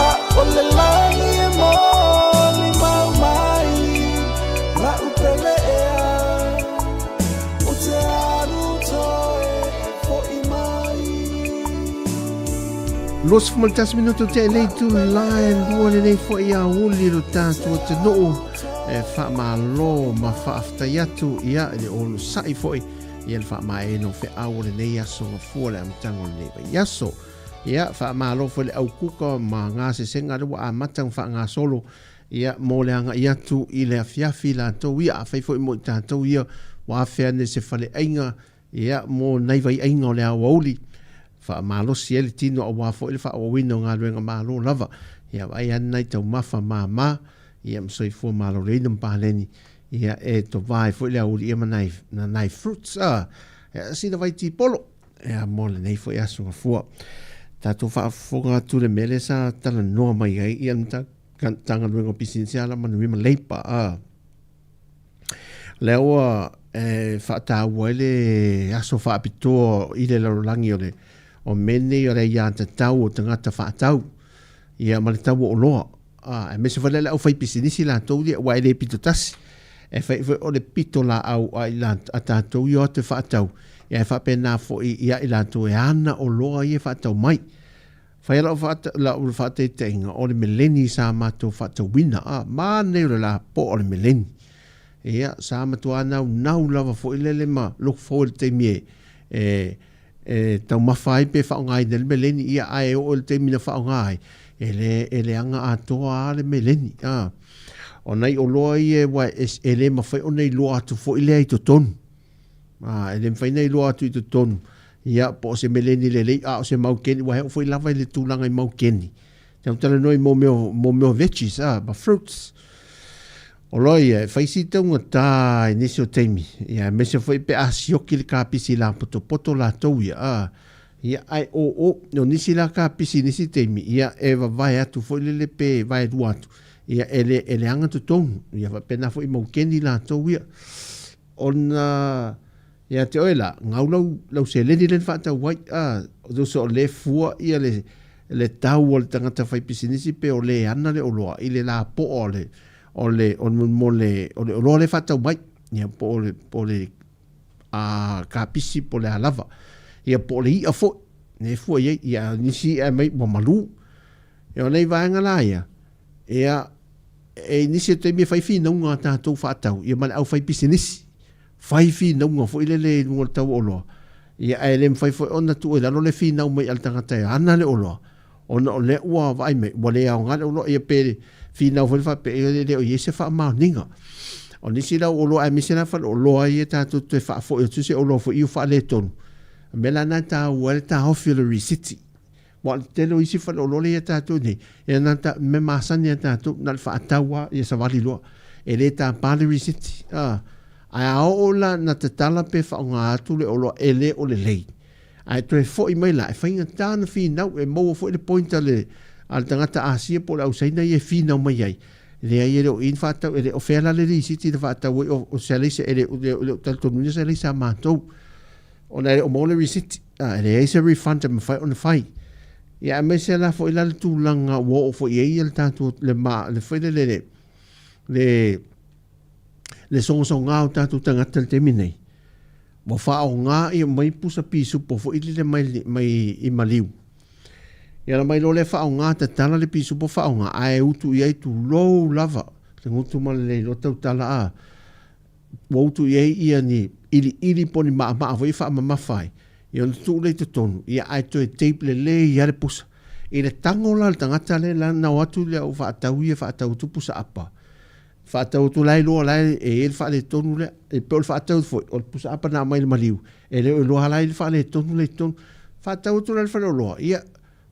a o le lagi e molimau mai la'u pele ea ou te alu toe fo'i mai. 21 minutu te lei tu lae lua lenei foi aoauli lo tatou atunuu e faamalo ma faafetai atu ia i le onosai foi ia le faamaeaina o feau o lenei aso gafua le amataga o lenei vaiaso. Ia faamalo foi le aukuka ma gasesega lea ua amata ona faagasolo ia mo le agai atu i le afiafi latou ia afai foi mo i tatou ia ua afe ane se faleaiga ia mo nai vaiaiga o le aoauli faamalosi ai le tino aua foi le faaauauina o galuega malo lava. Ia vaai ane nai taumafa mama ia ma soifua maloloina ma paleni ia e tova ai foi le aoauli ia ma nai, nai fruits a, ia sina vai tipolo. Ea mo lenei foi aso gafua. Tatou faafofoga atu le mea lea sa talanoa mai ai ia le Matagaluega o Pisinisi Alamanuia ma Leipa. A. Lea ua e faataua ai le aso faapitoa i le lalolagi o le o mea nei o le aiatatau o tagata faatau ia ma le tau o oloa. A, aemaise foi la le aufaipisinisi latou ia, aua e le pito tasi. E fai foi o le pito laau a i a tatou ia o atu e faatau, ia e faapena foi ia i latou e ana oloa ia e faatau mai. Fai lau lau faataitaiga, o le meleni sa matou faatauina, a, manaia o le lapoa o le meleni. Ia, sa matua naunau lava foi lele ma look forward i le taimi e, e, e taumafa ai pe faaaogaina ai le meleni, ia ae oo i le taimi na faaaoga ai, e le, e leaga atoa lava le meleni. A, o nai oloa ia aua e, e le mafai ona iloa atu foi lea i totonu. A, e le mafai ona iloa atu i totonu, ia, po o se meleni lelei, a o se maukeni, aua e oo foi lava i le tulaga i maukeni. Tau talanoa i mō mea, mō mea o veggies, a, ma fruits. Oloa ia, e fai si taugata i nisi o taimi, ia, aemaise foi pe a sioki le kapisi lapotopoto latou ia, a, ia, ae o, o, o nisi la kapisi i nisi taimi, ia, e vavae atu foi lele pe vaelua atu, ia, e le, e leaga totonu, ia, faapena foi i maukeni latou ia. Ona, ia te oe la, gau lau, lau seleni lea na faatau ai, a, tusa o lea e fua ia le, le tau o le tagata faipisinisi pe o le ana le oloa i le lapoa o le, o le, o le, mo le, o le oloa lea e faatau mai, ia, po o le, po o le a, kapisi po o le a lava, ia, po o le i'a foi, lea e fua i ai, ia, a o nisi i'a e aumai ua malu. Ia, o nai vaega la ia, ia, e i nisi o taimi e fai finauga a tatou faatau, ia ma le aufaipisinisi, fai finauga foi lele i luga o le tau o oloa, ia ae le mafai foi ona tuu i lalo le finau mai a le tagata e ana le oloa, ona o lea ua vaai mai ua le aoga le oloa, ia pe finau foi le faapea, ia e le o i ai se faamaoniga. O nisi la o oloa aemaise la faleoloa ia tatou te faafoi atu se oloa foi ia ua faaletonu, o le mea la lena e taua ai le taofi o le risiti. Aua o le tele o isi faleoloa lea ia tatou nei, ia na ta, mea masani a tatou, na o le faatau lava, ia savali loa. E le tapa le risiti. A, ae a oo la na tatala pe faaaoga atu le oloa e le o lelei, ae toe foi mai la, e faigata ona finau, e maua foi le point a le, a le tagata Asia po o le au Saina ia e finau mai ai. Leai e le o i ni faatau, e le o fea la le risiti na faatau ai, o, o se alaisa, e le, e le o talitonuina se alaisa a matou. Ona e le o maua le receipt, a, e leai se refund e mafai ona fai. Ia aemaise la foi la le tulaga ua oo foi i ai le tatou le ma le foi lele le le le sogasoga o tatou tagata i le taimi nei. Ua faaaoga ia mai pusa pisupo foi lele mai mai i maliu. Ia ona mai loa lea faaaoga tatala le pisupo faaaoga ae utu i ai tulou lava le gutu ma le le iloa tautala a. Ua utu i ai ia ni iliili po o ni maamaa foi e faamamafa ai, ia ona tuu lea i totonu, ia ae toe tape lelei lava le pusa. I le tago la o le tagata lea la na o atu le au faatau ia e faatau atu pusa apa, faatau atu la e iloa la e i ai le faaletonu lea. E pei o le faatau foi, o le pusa apa na aumai i le maliu, e le o iloa la e i ai le faaletonu lea i totonu. Faatau atu la i le faleoloa, ia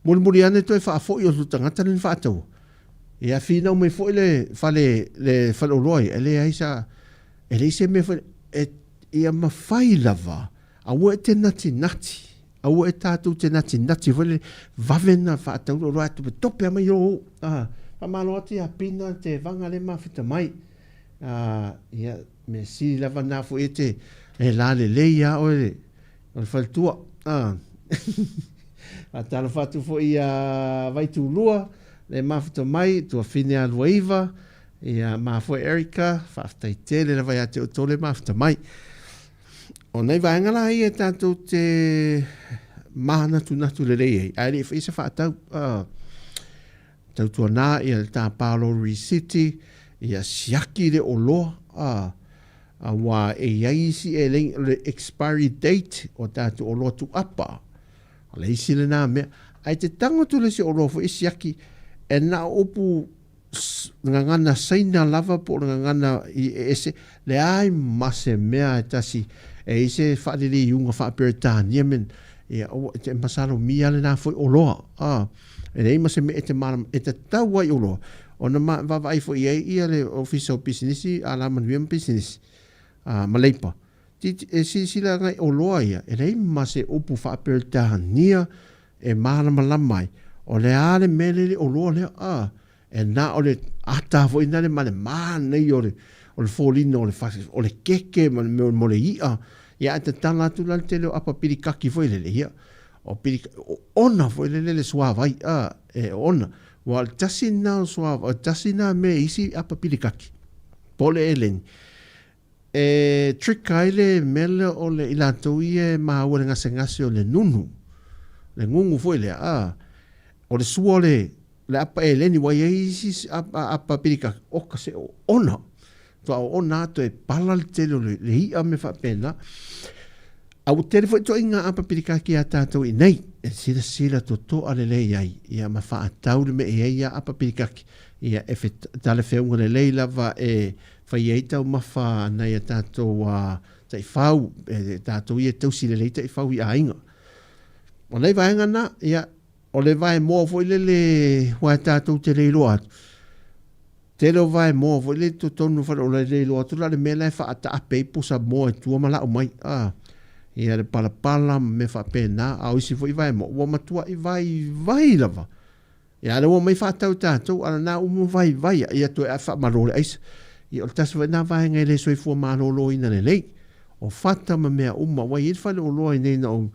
mulimuli ane toe faafoi o le tagata lea na faataua. Ia finau mai foi le fale le faleoloa ia, e leai sa e leai se mea foi e ia mafai lava aua e te natinati, aua e tatou te natinati foi le vave na faatau le oloa e tope mai o. Ah, faamalo atu ia Pina te vaga le mafita mai. Ah, ia mea sili lava na foi e te e la lelei ia oe O le faletua. Ah. Faatalofa atu foi ia Vaitulua, le mafuta mai, tuafine a Luaiva, ia ma foi Erica, faafetai tele lava ia te outou le mafuta mai. O nai vaega la ia e tatou te mānatunatu lelei ai, ae le i fai se faatau. Ah. Tautuana ia le tāpā o Lowry City, ia siaki le oloa, ah, Aua e i ai isi e lei o le expiry date o tatou oloa tuapa. O le isi lena mea. Ae te tango atu le isi oloa foi e siaki, e na o upu gagana Saina lava po o le gagana i e ese, leai ma se mea e tasi e i se faaliliuga faa-Peretania me, ia, aua, e te masalomia lena foi oloa. A, e leai ma se mea e te malama, e tatau ai oloa ona ma vaavaai foi i ai ia le Ofisa o Pisinisi, Alamanuia ma Pisinisi, a, ma Leipa. E silasila agai oloa ia, e leai ma se upu faa-Peretania e malamalama ai, o le a le mea lele oloa lea, a, e na o le ata foi na le ma le manaia o le, o le foliga o le, o le keke ma le mea mo le i'a, ia ae tatala atu la le tele o apa pilikaki foi lele, ia, o pilika, o ona foi lele le suavai, a, e ona, ua o le tasi lena o suavai, o le tasi lena mea i isi apa pilikaki, po o le eleni, E trick ai le mea lea o le i latou ia e maua i le gasegase o le nunu, le gugu foi lea, a, o le sua o le, le apa eleni, ua i ai isi apa, apa pilikaki, oka se oona. Toa oona a toe pala le tele o le, le i'a mea faapena. A ua tele foi ituaiga apa pilikaki a tatou i nei, e silasila totoa lelei ai, ia ma faatau le mea e i ai ia apa pilikaki, ia e talafeauga lelei lava e Fai ai taumafa a nai a tatou taifau, e tatou ia e tausi lelei taifau i aiga. O nei vaega na, ia, o le vaemoa foi lele ua e tatou te le iloa atu. Tele o vaemoa foi lele totonu o fale o le le iloa atu la le mea la e faataape ai pusa moa i tua ma lau mai. Ah, ia le palapala ma mea faapena, a o isi foi vaemoa, ua matuai vaivai lava. Ia a lea ua omai faatau tatou a lena uma vaivai ia toe ae faamalo le aisa. Ia o le tasi foi lena vaega e le soifua maloloina lelei. O fata ma mea uma ua i ai le faleoloa i nei na ou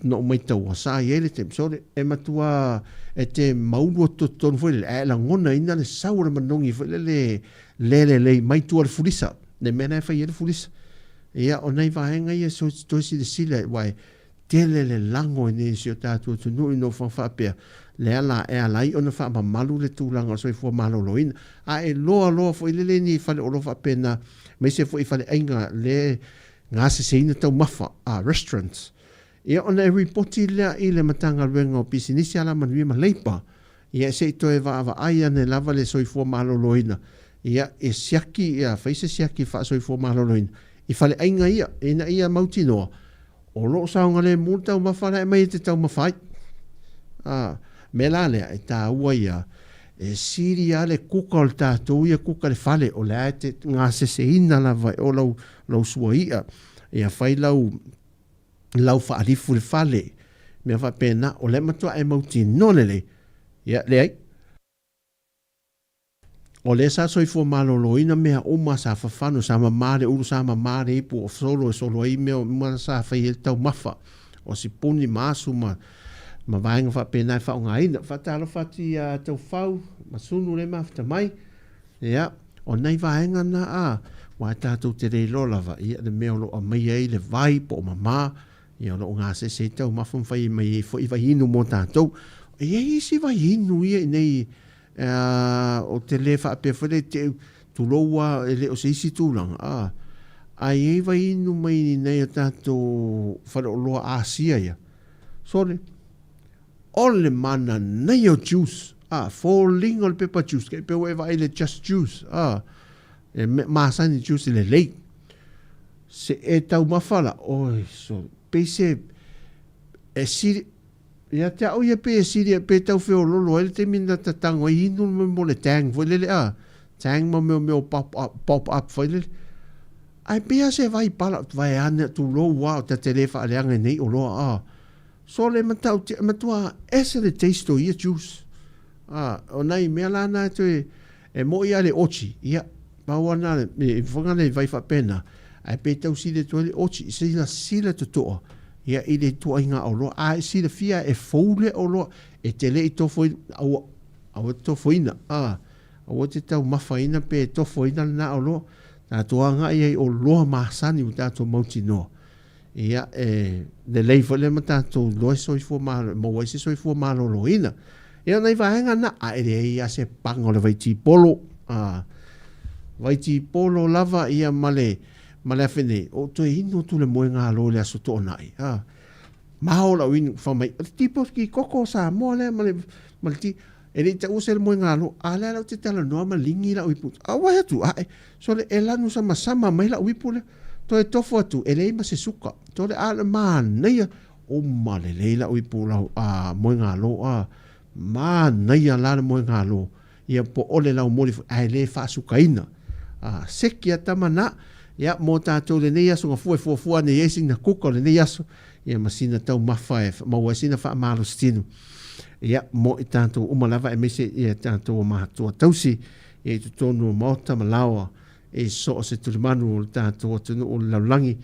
na ou maitaua sa i ai le taimi sole e matua e te maulu atu totonu foi lele ae lagonaina le sau o le manogi foi lele le lelei mai tua le fulisa le mea lena e fai ai le fulisa. Ia o nai vaega ia toe silasila aua e Tele le lago i nei si o tatou atunuu i nofoaga faapea, lea la e ala ai ona faamamalu le tulaga o le soifua maloloina. A e loa loa foi lele ni faleoloa faapena, aemaise foi i faleaiga le gaseseina taumafa, restaurants, ia ona e ripoti lea i le Matagaluega o Pisinisi, Alamanuia ma Leipa, ia se i toe vaavaai ane lava le soifua maloloina, ia e siaki, ia fai se siaki faasoifua maloloina i faleaiga ia, ina ia mautinoa O lo o saogalemu le taumafa la e aumai e te taumafa ai. A, mea la lea, e taua ia, e sili lava le kuka o le tatou ia kuka i le fale, o lea e te gaseseina lava e o lau, lau sua i'a, ia fai lau, lau faalifu i le fale, mea faapena, o lea e matua e mautinoa lelei, ia, leai. O lea sa soifua maloloina mea uma, sa fafano, sa mama le ulu, sa mama le ipu o solo e solo ai mea uma sa fai ai le taumafa, o sipuni ma asu ma, ma vaega faapena e faaaogaina. Faatalofa atu ia Taufau ma Sunu le mafuta mai. Ia, o nai vaega na a, aua tatou te le iloa lava, ia le mea o lo o aumaia ai le vai po o mama, Ia, o lo o gasese ai taumafa ma fai mai ai foi vai inu mo tatou. E i ai isi vai inu ia i nei, o te le faapea foi le te, tulou a, e le o se isi tulaga, a, ae i ai vai inu mai i nei o tatou faleoloa Asia ia. Sole, o le mananaia o juice, a, foliga o le pepa juice, kai pe ua e vaai i le just juice, a, e masani juice lelei. Se e taumafa la, oi sole, pei se, e sili, ia te au ia pei e sili, pe tau feololo ai le taimi na tatango ai inu le mo le tang foi lele, a, tang ma mea mea o pop up, pop up foi lele. Ai pei a se vai pala, vai ane tulou a, o ta te le whaaleanga nei o loa, a. Sole matautia, matua ese le taste o ia juice. A, o nai mea la na e toe, e mo'i a le oti, ia, pau ana le, e whanga le vai whapena, ae pe tau sile toe le oti, sila sila totoa, ia, i le tuaiga o loa, a e silafia e fou le o loa, e te le i tofo, aua, aua te tofoina, a, aua te taumafaina pe tofoina lena o loa, tatou agai ai o loa masani ua tatou mautinoa. Ia, e lelei foi lea ma tatou iloa soifua malo, maua ai se soifua maloloina. Ia, o nai vaega na, a e leai lava se paga o le vaitipolo. A, vaitipolo lava ia ma le, ma le afe nei, o toe inu atu le moegalo i le Aso Toonai. A, mao lau inu, fai mai, o le tipo ki koko o Samoa lea ma le, ma le ti, E le i taua se moegalo, a lea la ou te talanoa ma ligi lau ipu. A ua atu ae, sole e lanu samasama mai lau ipu lea. Toe tofo atu, e leai ma se suka. Sole a le manaia, uma lelei lau ipu lau a moegalo a. Manaia la le moegalo. Ia po o le laumoli foi, ae le faasukaina. A seki a tama na, Ia, mo tatou lenei aso gafua e fuafua ane i ai sina kuka o lenei aso, ia ma sina taumafa e maua ai sina faamalositino. Ia, mo i tatou uma lava aemaise ia tatou o matua tausi ia i totonu o maota ma laoa i so o se tulimanu o le tatou atunuu o le lalolagi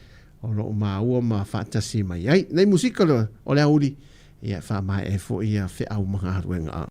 o lo o maua ma faatasi mai ai. Nei musika o le aoauli, ia e faamaea ai foi ia feau ma galuega.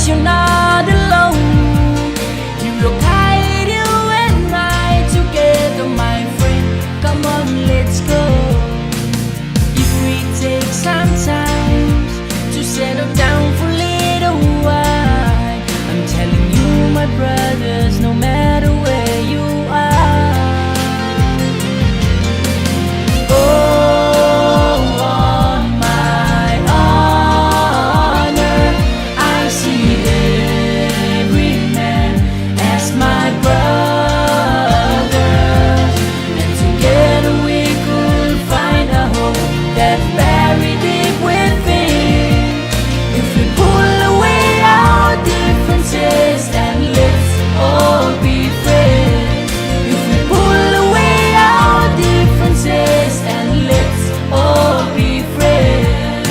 you're not alone. He will guide you and I together, my friend. Come on, let's go. If we take some time to settle down for a little while, I'm telling you, my brothers, no matter where you are. Oh, on my honor, I see every man as my brother, and together we could find a hope that buried deep within. If we pull away our differences and let's all be friends. If we pull away our differences and let's all be friends.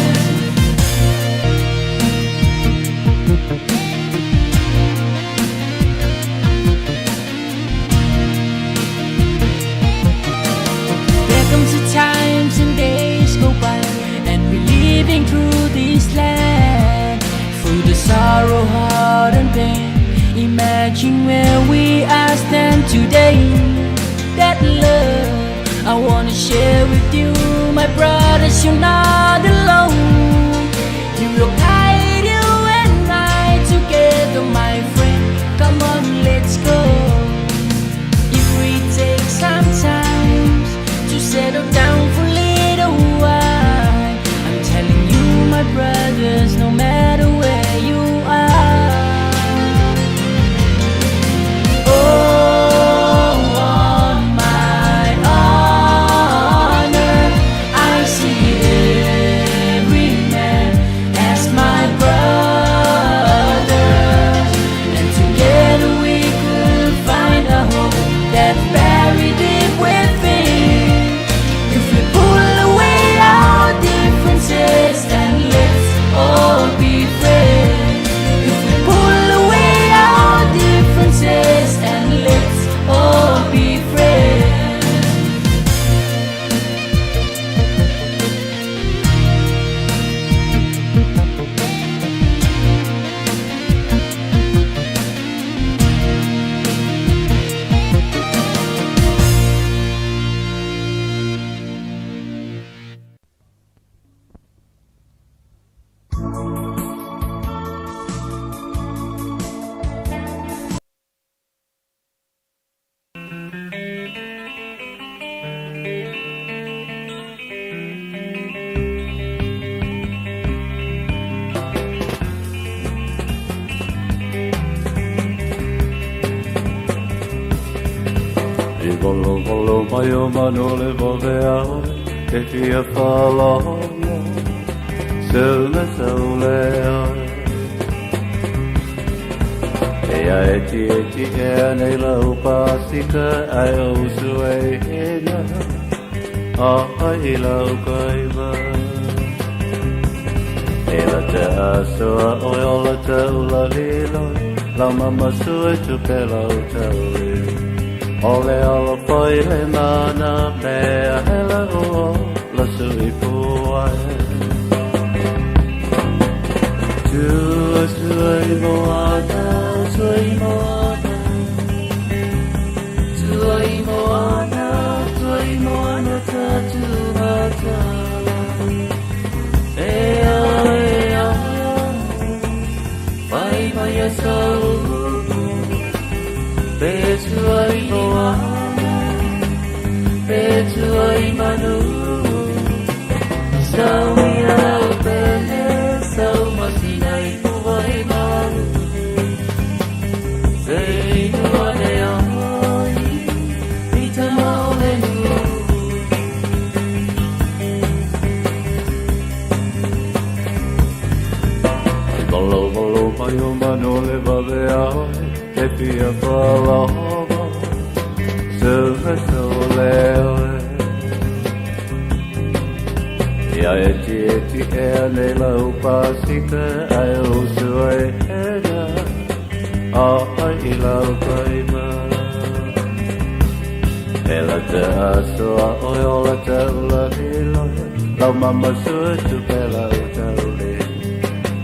There comes a times and days go by, and we're living through this land, through the sorrow, heart and pain. Imagine where we are stand today. That love I wanna share with you, my brothers. You're not alone. He will guide you and I together, my friend. Come on, let's go. If we take some time to settle down for a little while, I'm telling you, my brothers, no matter where you are. Oh, on my honor, I see every man as my brother, and together we could find a hope that buried deep within. If we pull away our differences and let's all be friends. If we pull away our differences and let's all be friends. I volovolo mai o manu le vave a oe, e fia whalono, seu me seu le oe. E a eti eti e anei lau pasika, ai o usu e hina, a ai lau kaiva. E la te asoa oe o la te ula liloi, lau mama sue tupe lau tauli. O le alo foi le mana mea hele o la sui puai. Tua sui moana, sui moana. Tua i moana, tua i moana tatu matala. E a e a, vai vai a sau. Pe tua i moana, pe tua i manu. Sau ia o pele, sau masina i puai maru. Se inua e ai, i tama o le nu. Valo valo mai o manu le vave a oe, e fia whalava, seu me seu le oe. Ia eti eti e anei lau pasika, ai o sua e hena, a ai i lau kaima. E la te asoa oe o la te ula liloi, lau mama sua tupe lau tauli.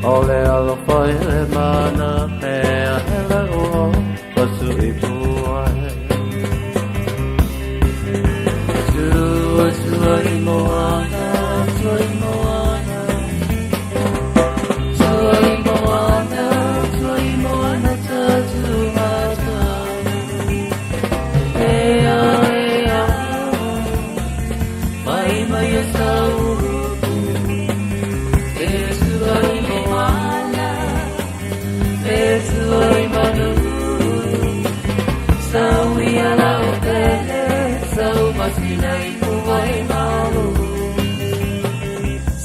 O le alofa i le mana mea hele ua ka sui pu ai. Tua tua i moana, tua i moana. Tua i moana, tua i moana ta tu mata. Ea, ea, mai mai e sau. E tua i moana, e tua i manu. Sau ia lau pele, sau masina i puai malu.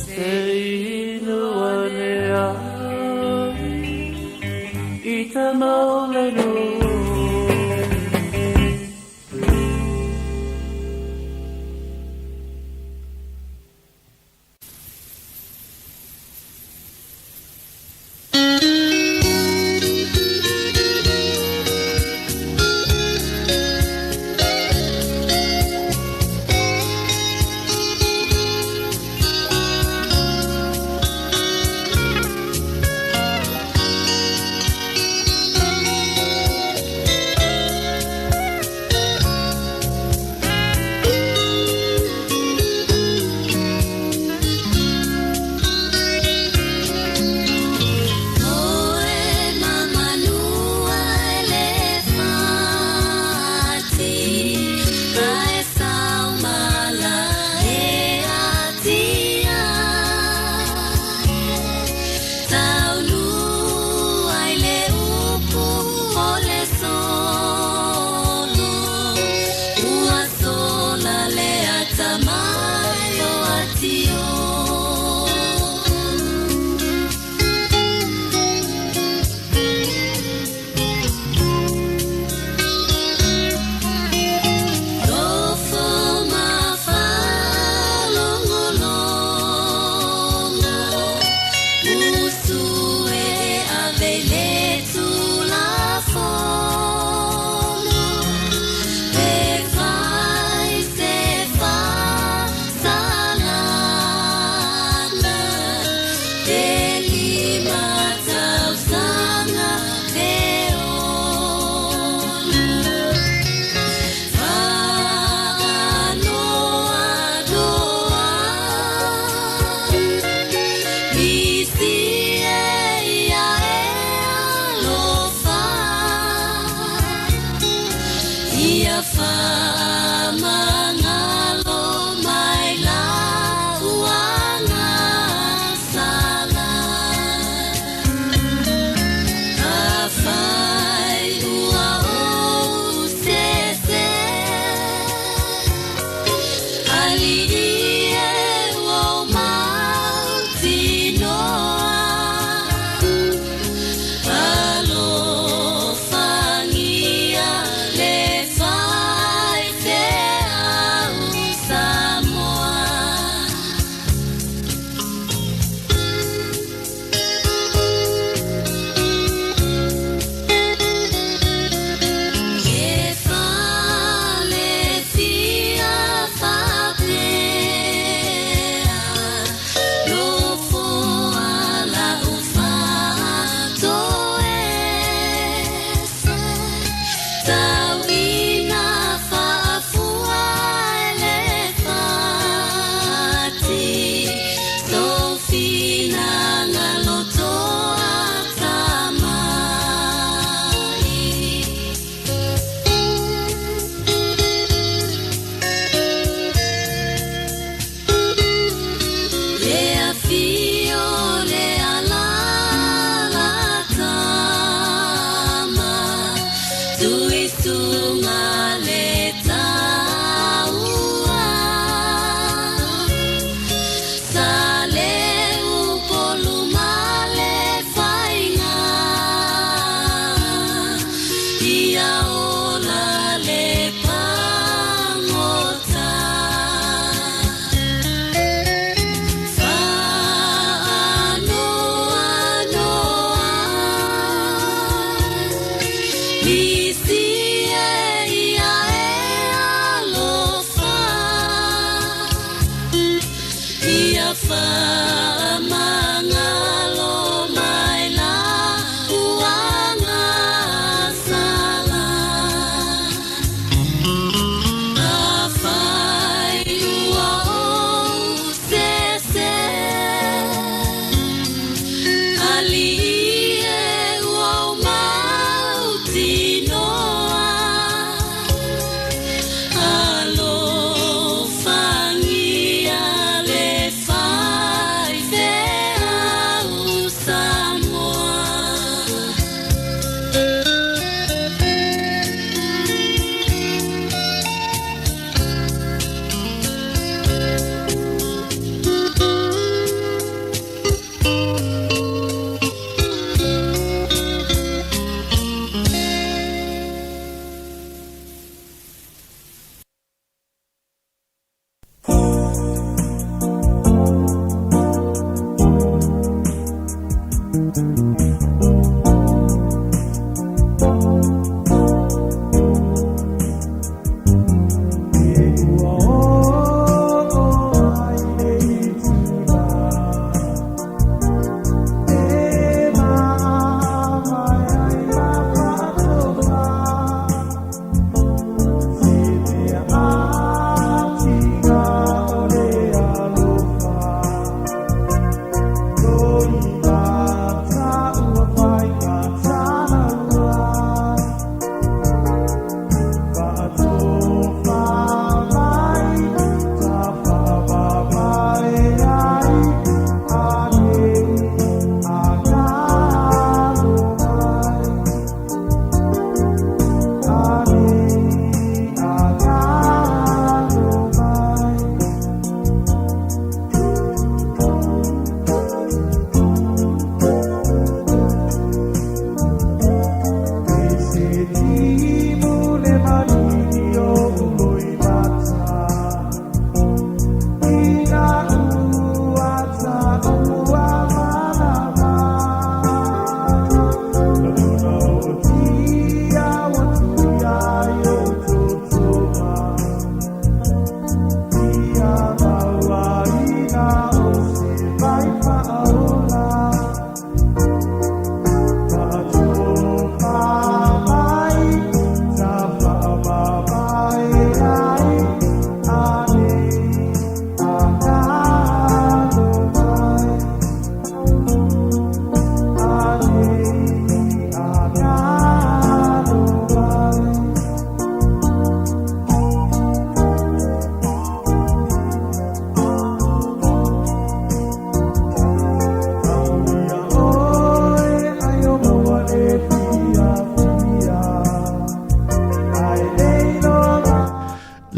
Se inu ane ai, i ta maule nu. Alofangia le fai fea.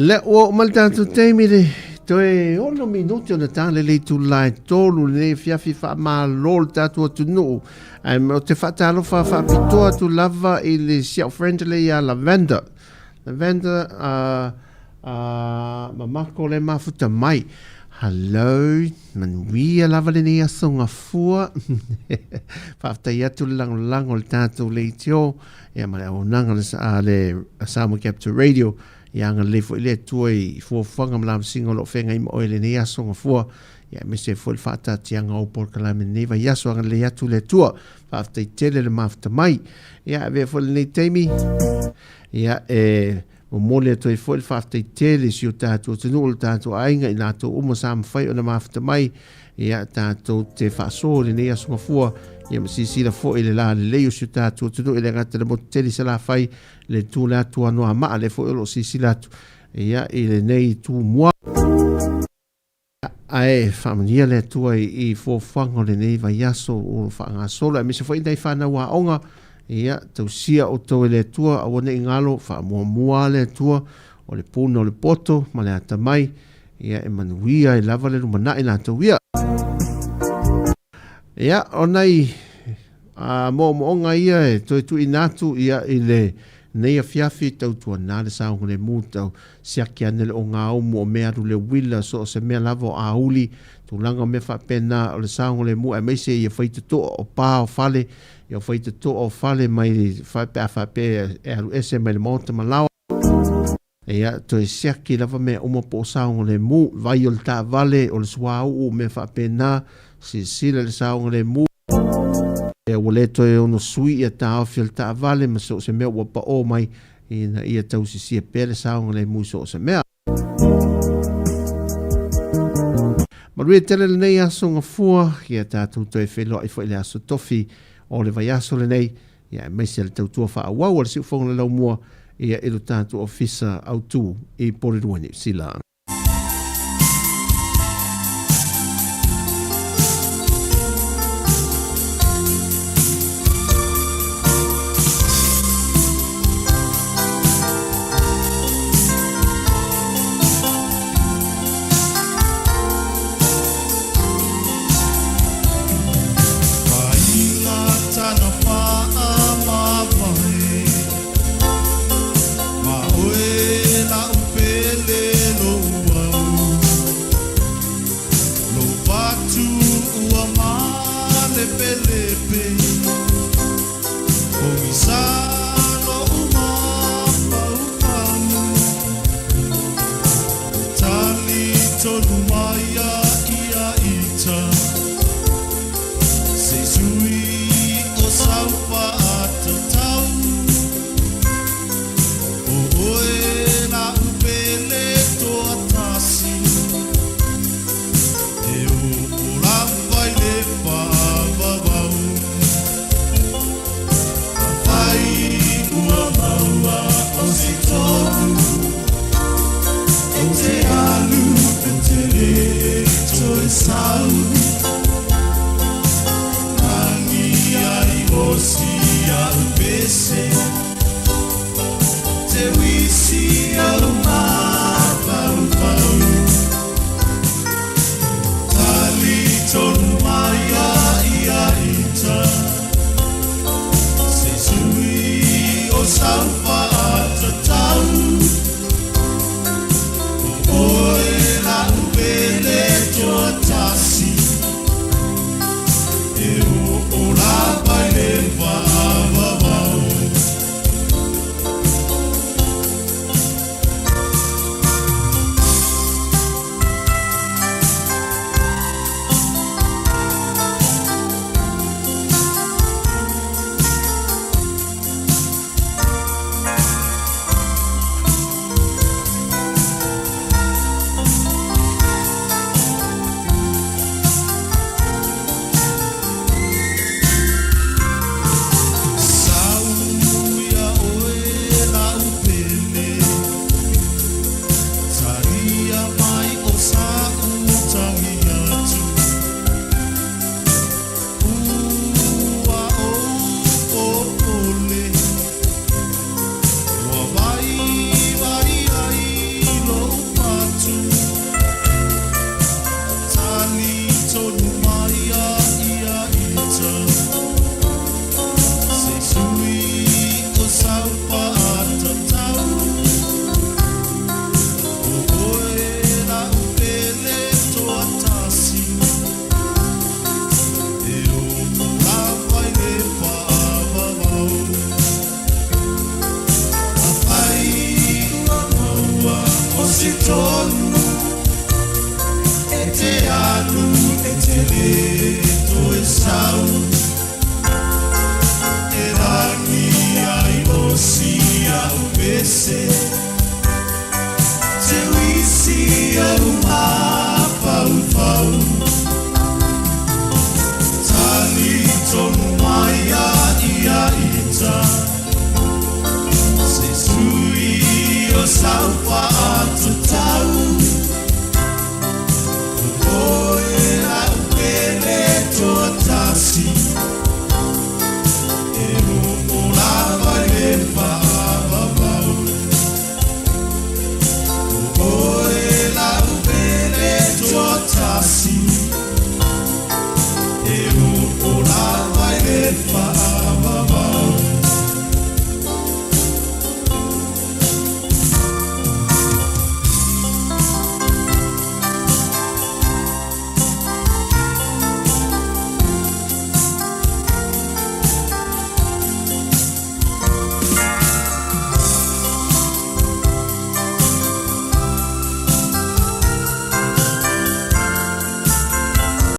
Lea ua oo mai le tatou taimi le toe ono minute ona ta le le itula e tolu lenei afiafi faamalo le tatou atunuu. Ae ou te faatalofa faapitoa atu lava i le si au friend le ia Lavender. Lavender mamako le mafuta mai. Hello, manuia lava lenei aso gafua. Faafetai atu le lagolago i le tatou leitio ia ma le auaunaga a le Samoa Capital Radio. Ia agalelei foi le Atua i fuafuaga ma lavasiga o lo o feagai ma oe i lenei aso gafua. Ia aemaise ai foi le faataatiaga o polokalame i lenei vaiaso. Agalelei atu le Atua. Faafetai tele le mafuta mai. Ia avea foi lenei taimi ia e momoli atu ai foi le faafetai tele i si o tatou atunuu, le tatou aiga, i latou uma sa mafai ona mafuta mai ia tatou te faasoa i lenei aso gafua, ia ma silasila foi i le lalelei o si o tatou atunuu, e le gata i le motu tele i Salafai, le itu le atu Anoamaa, lea foi o lo o silasila atu ia i lenei itu mua. Ae faamanuia le Atua i fuafuaga o lenei vaiaso o lo o faagasolo, aemaise foi nai fanau aoga, ia tausia outou e le Atua, aua ne i galo, faamuamua le Atua, o le puna o le poto ma le atamai, ia e manuia ai lava le lumanai latou ia. Ia, o nai moomooga ia e toe tuuina atu ia i le nei afiafi tautuana le saogalemu tau siaki ane le ogaumu o mea alu le uila so o se mea lava o auli tulaga o mea faapena o le saogalemu aemaise ia faitotoa o pa o fale ia faitotoa o fale mai pe a faapea e alu ese mai le maota ma laoa. Ia, toe siaki lava mea uma po o saogalemu, vai o le taavale, o le suauu, mea faapena, silasila i le saogalemu. Ia, ua le toe ono sui ia taofi o le taavale ma so o se mea ua paʻō mai, ina ia tausisia pea le saogalemu i so o se mea. Manuia tele lenei aso gafua, ia tatou toe feiloai foi i le aso tofi o le vaiaso lenei. Ia aemaise le tautua faaauau a le Siufogo le Laumua ia i lo tatou Ofisa Autu i Porirua, Niu Sila. ese Te uisi au mafaufau Tali tonu mai a ia ita Se sui o sau whaatata.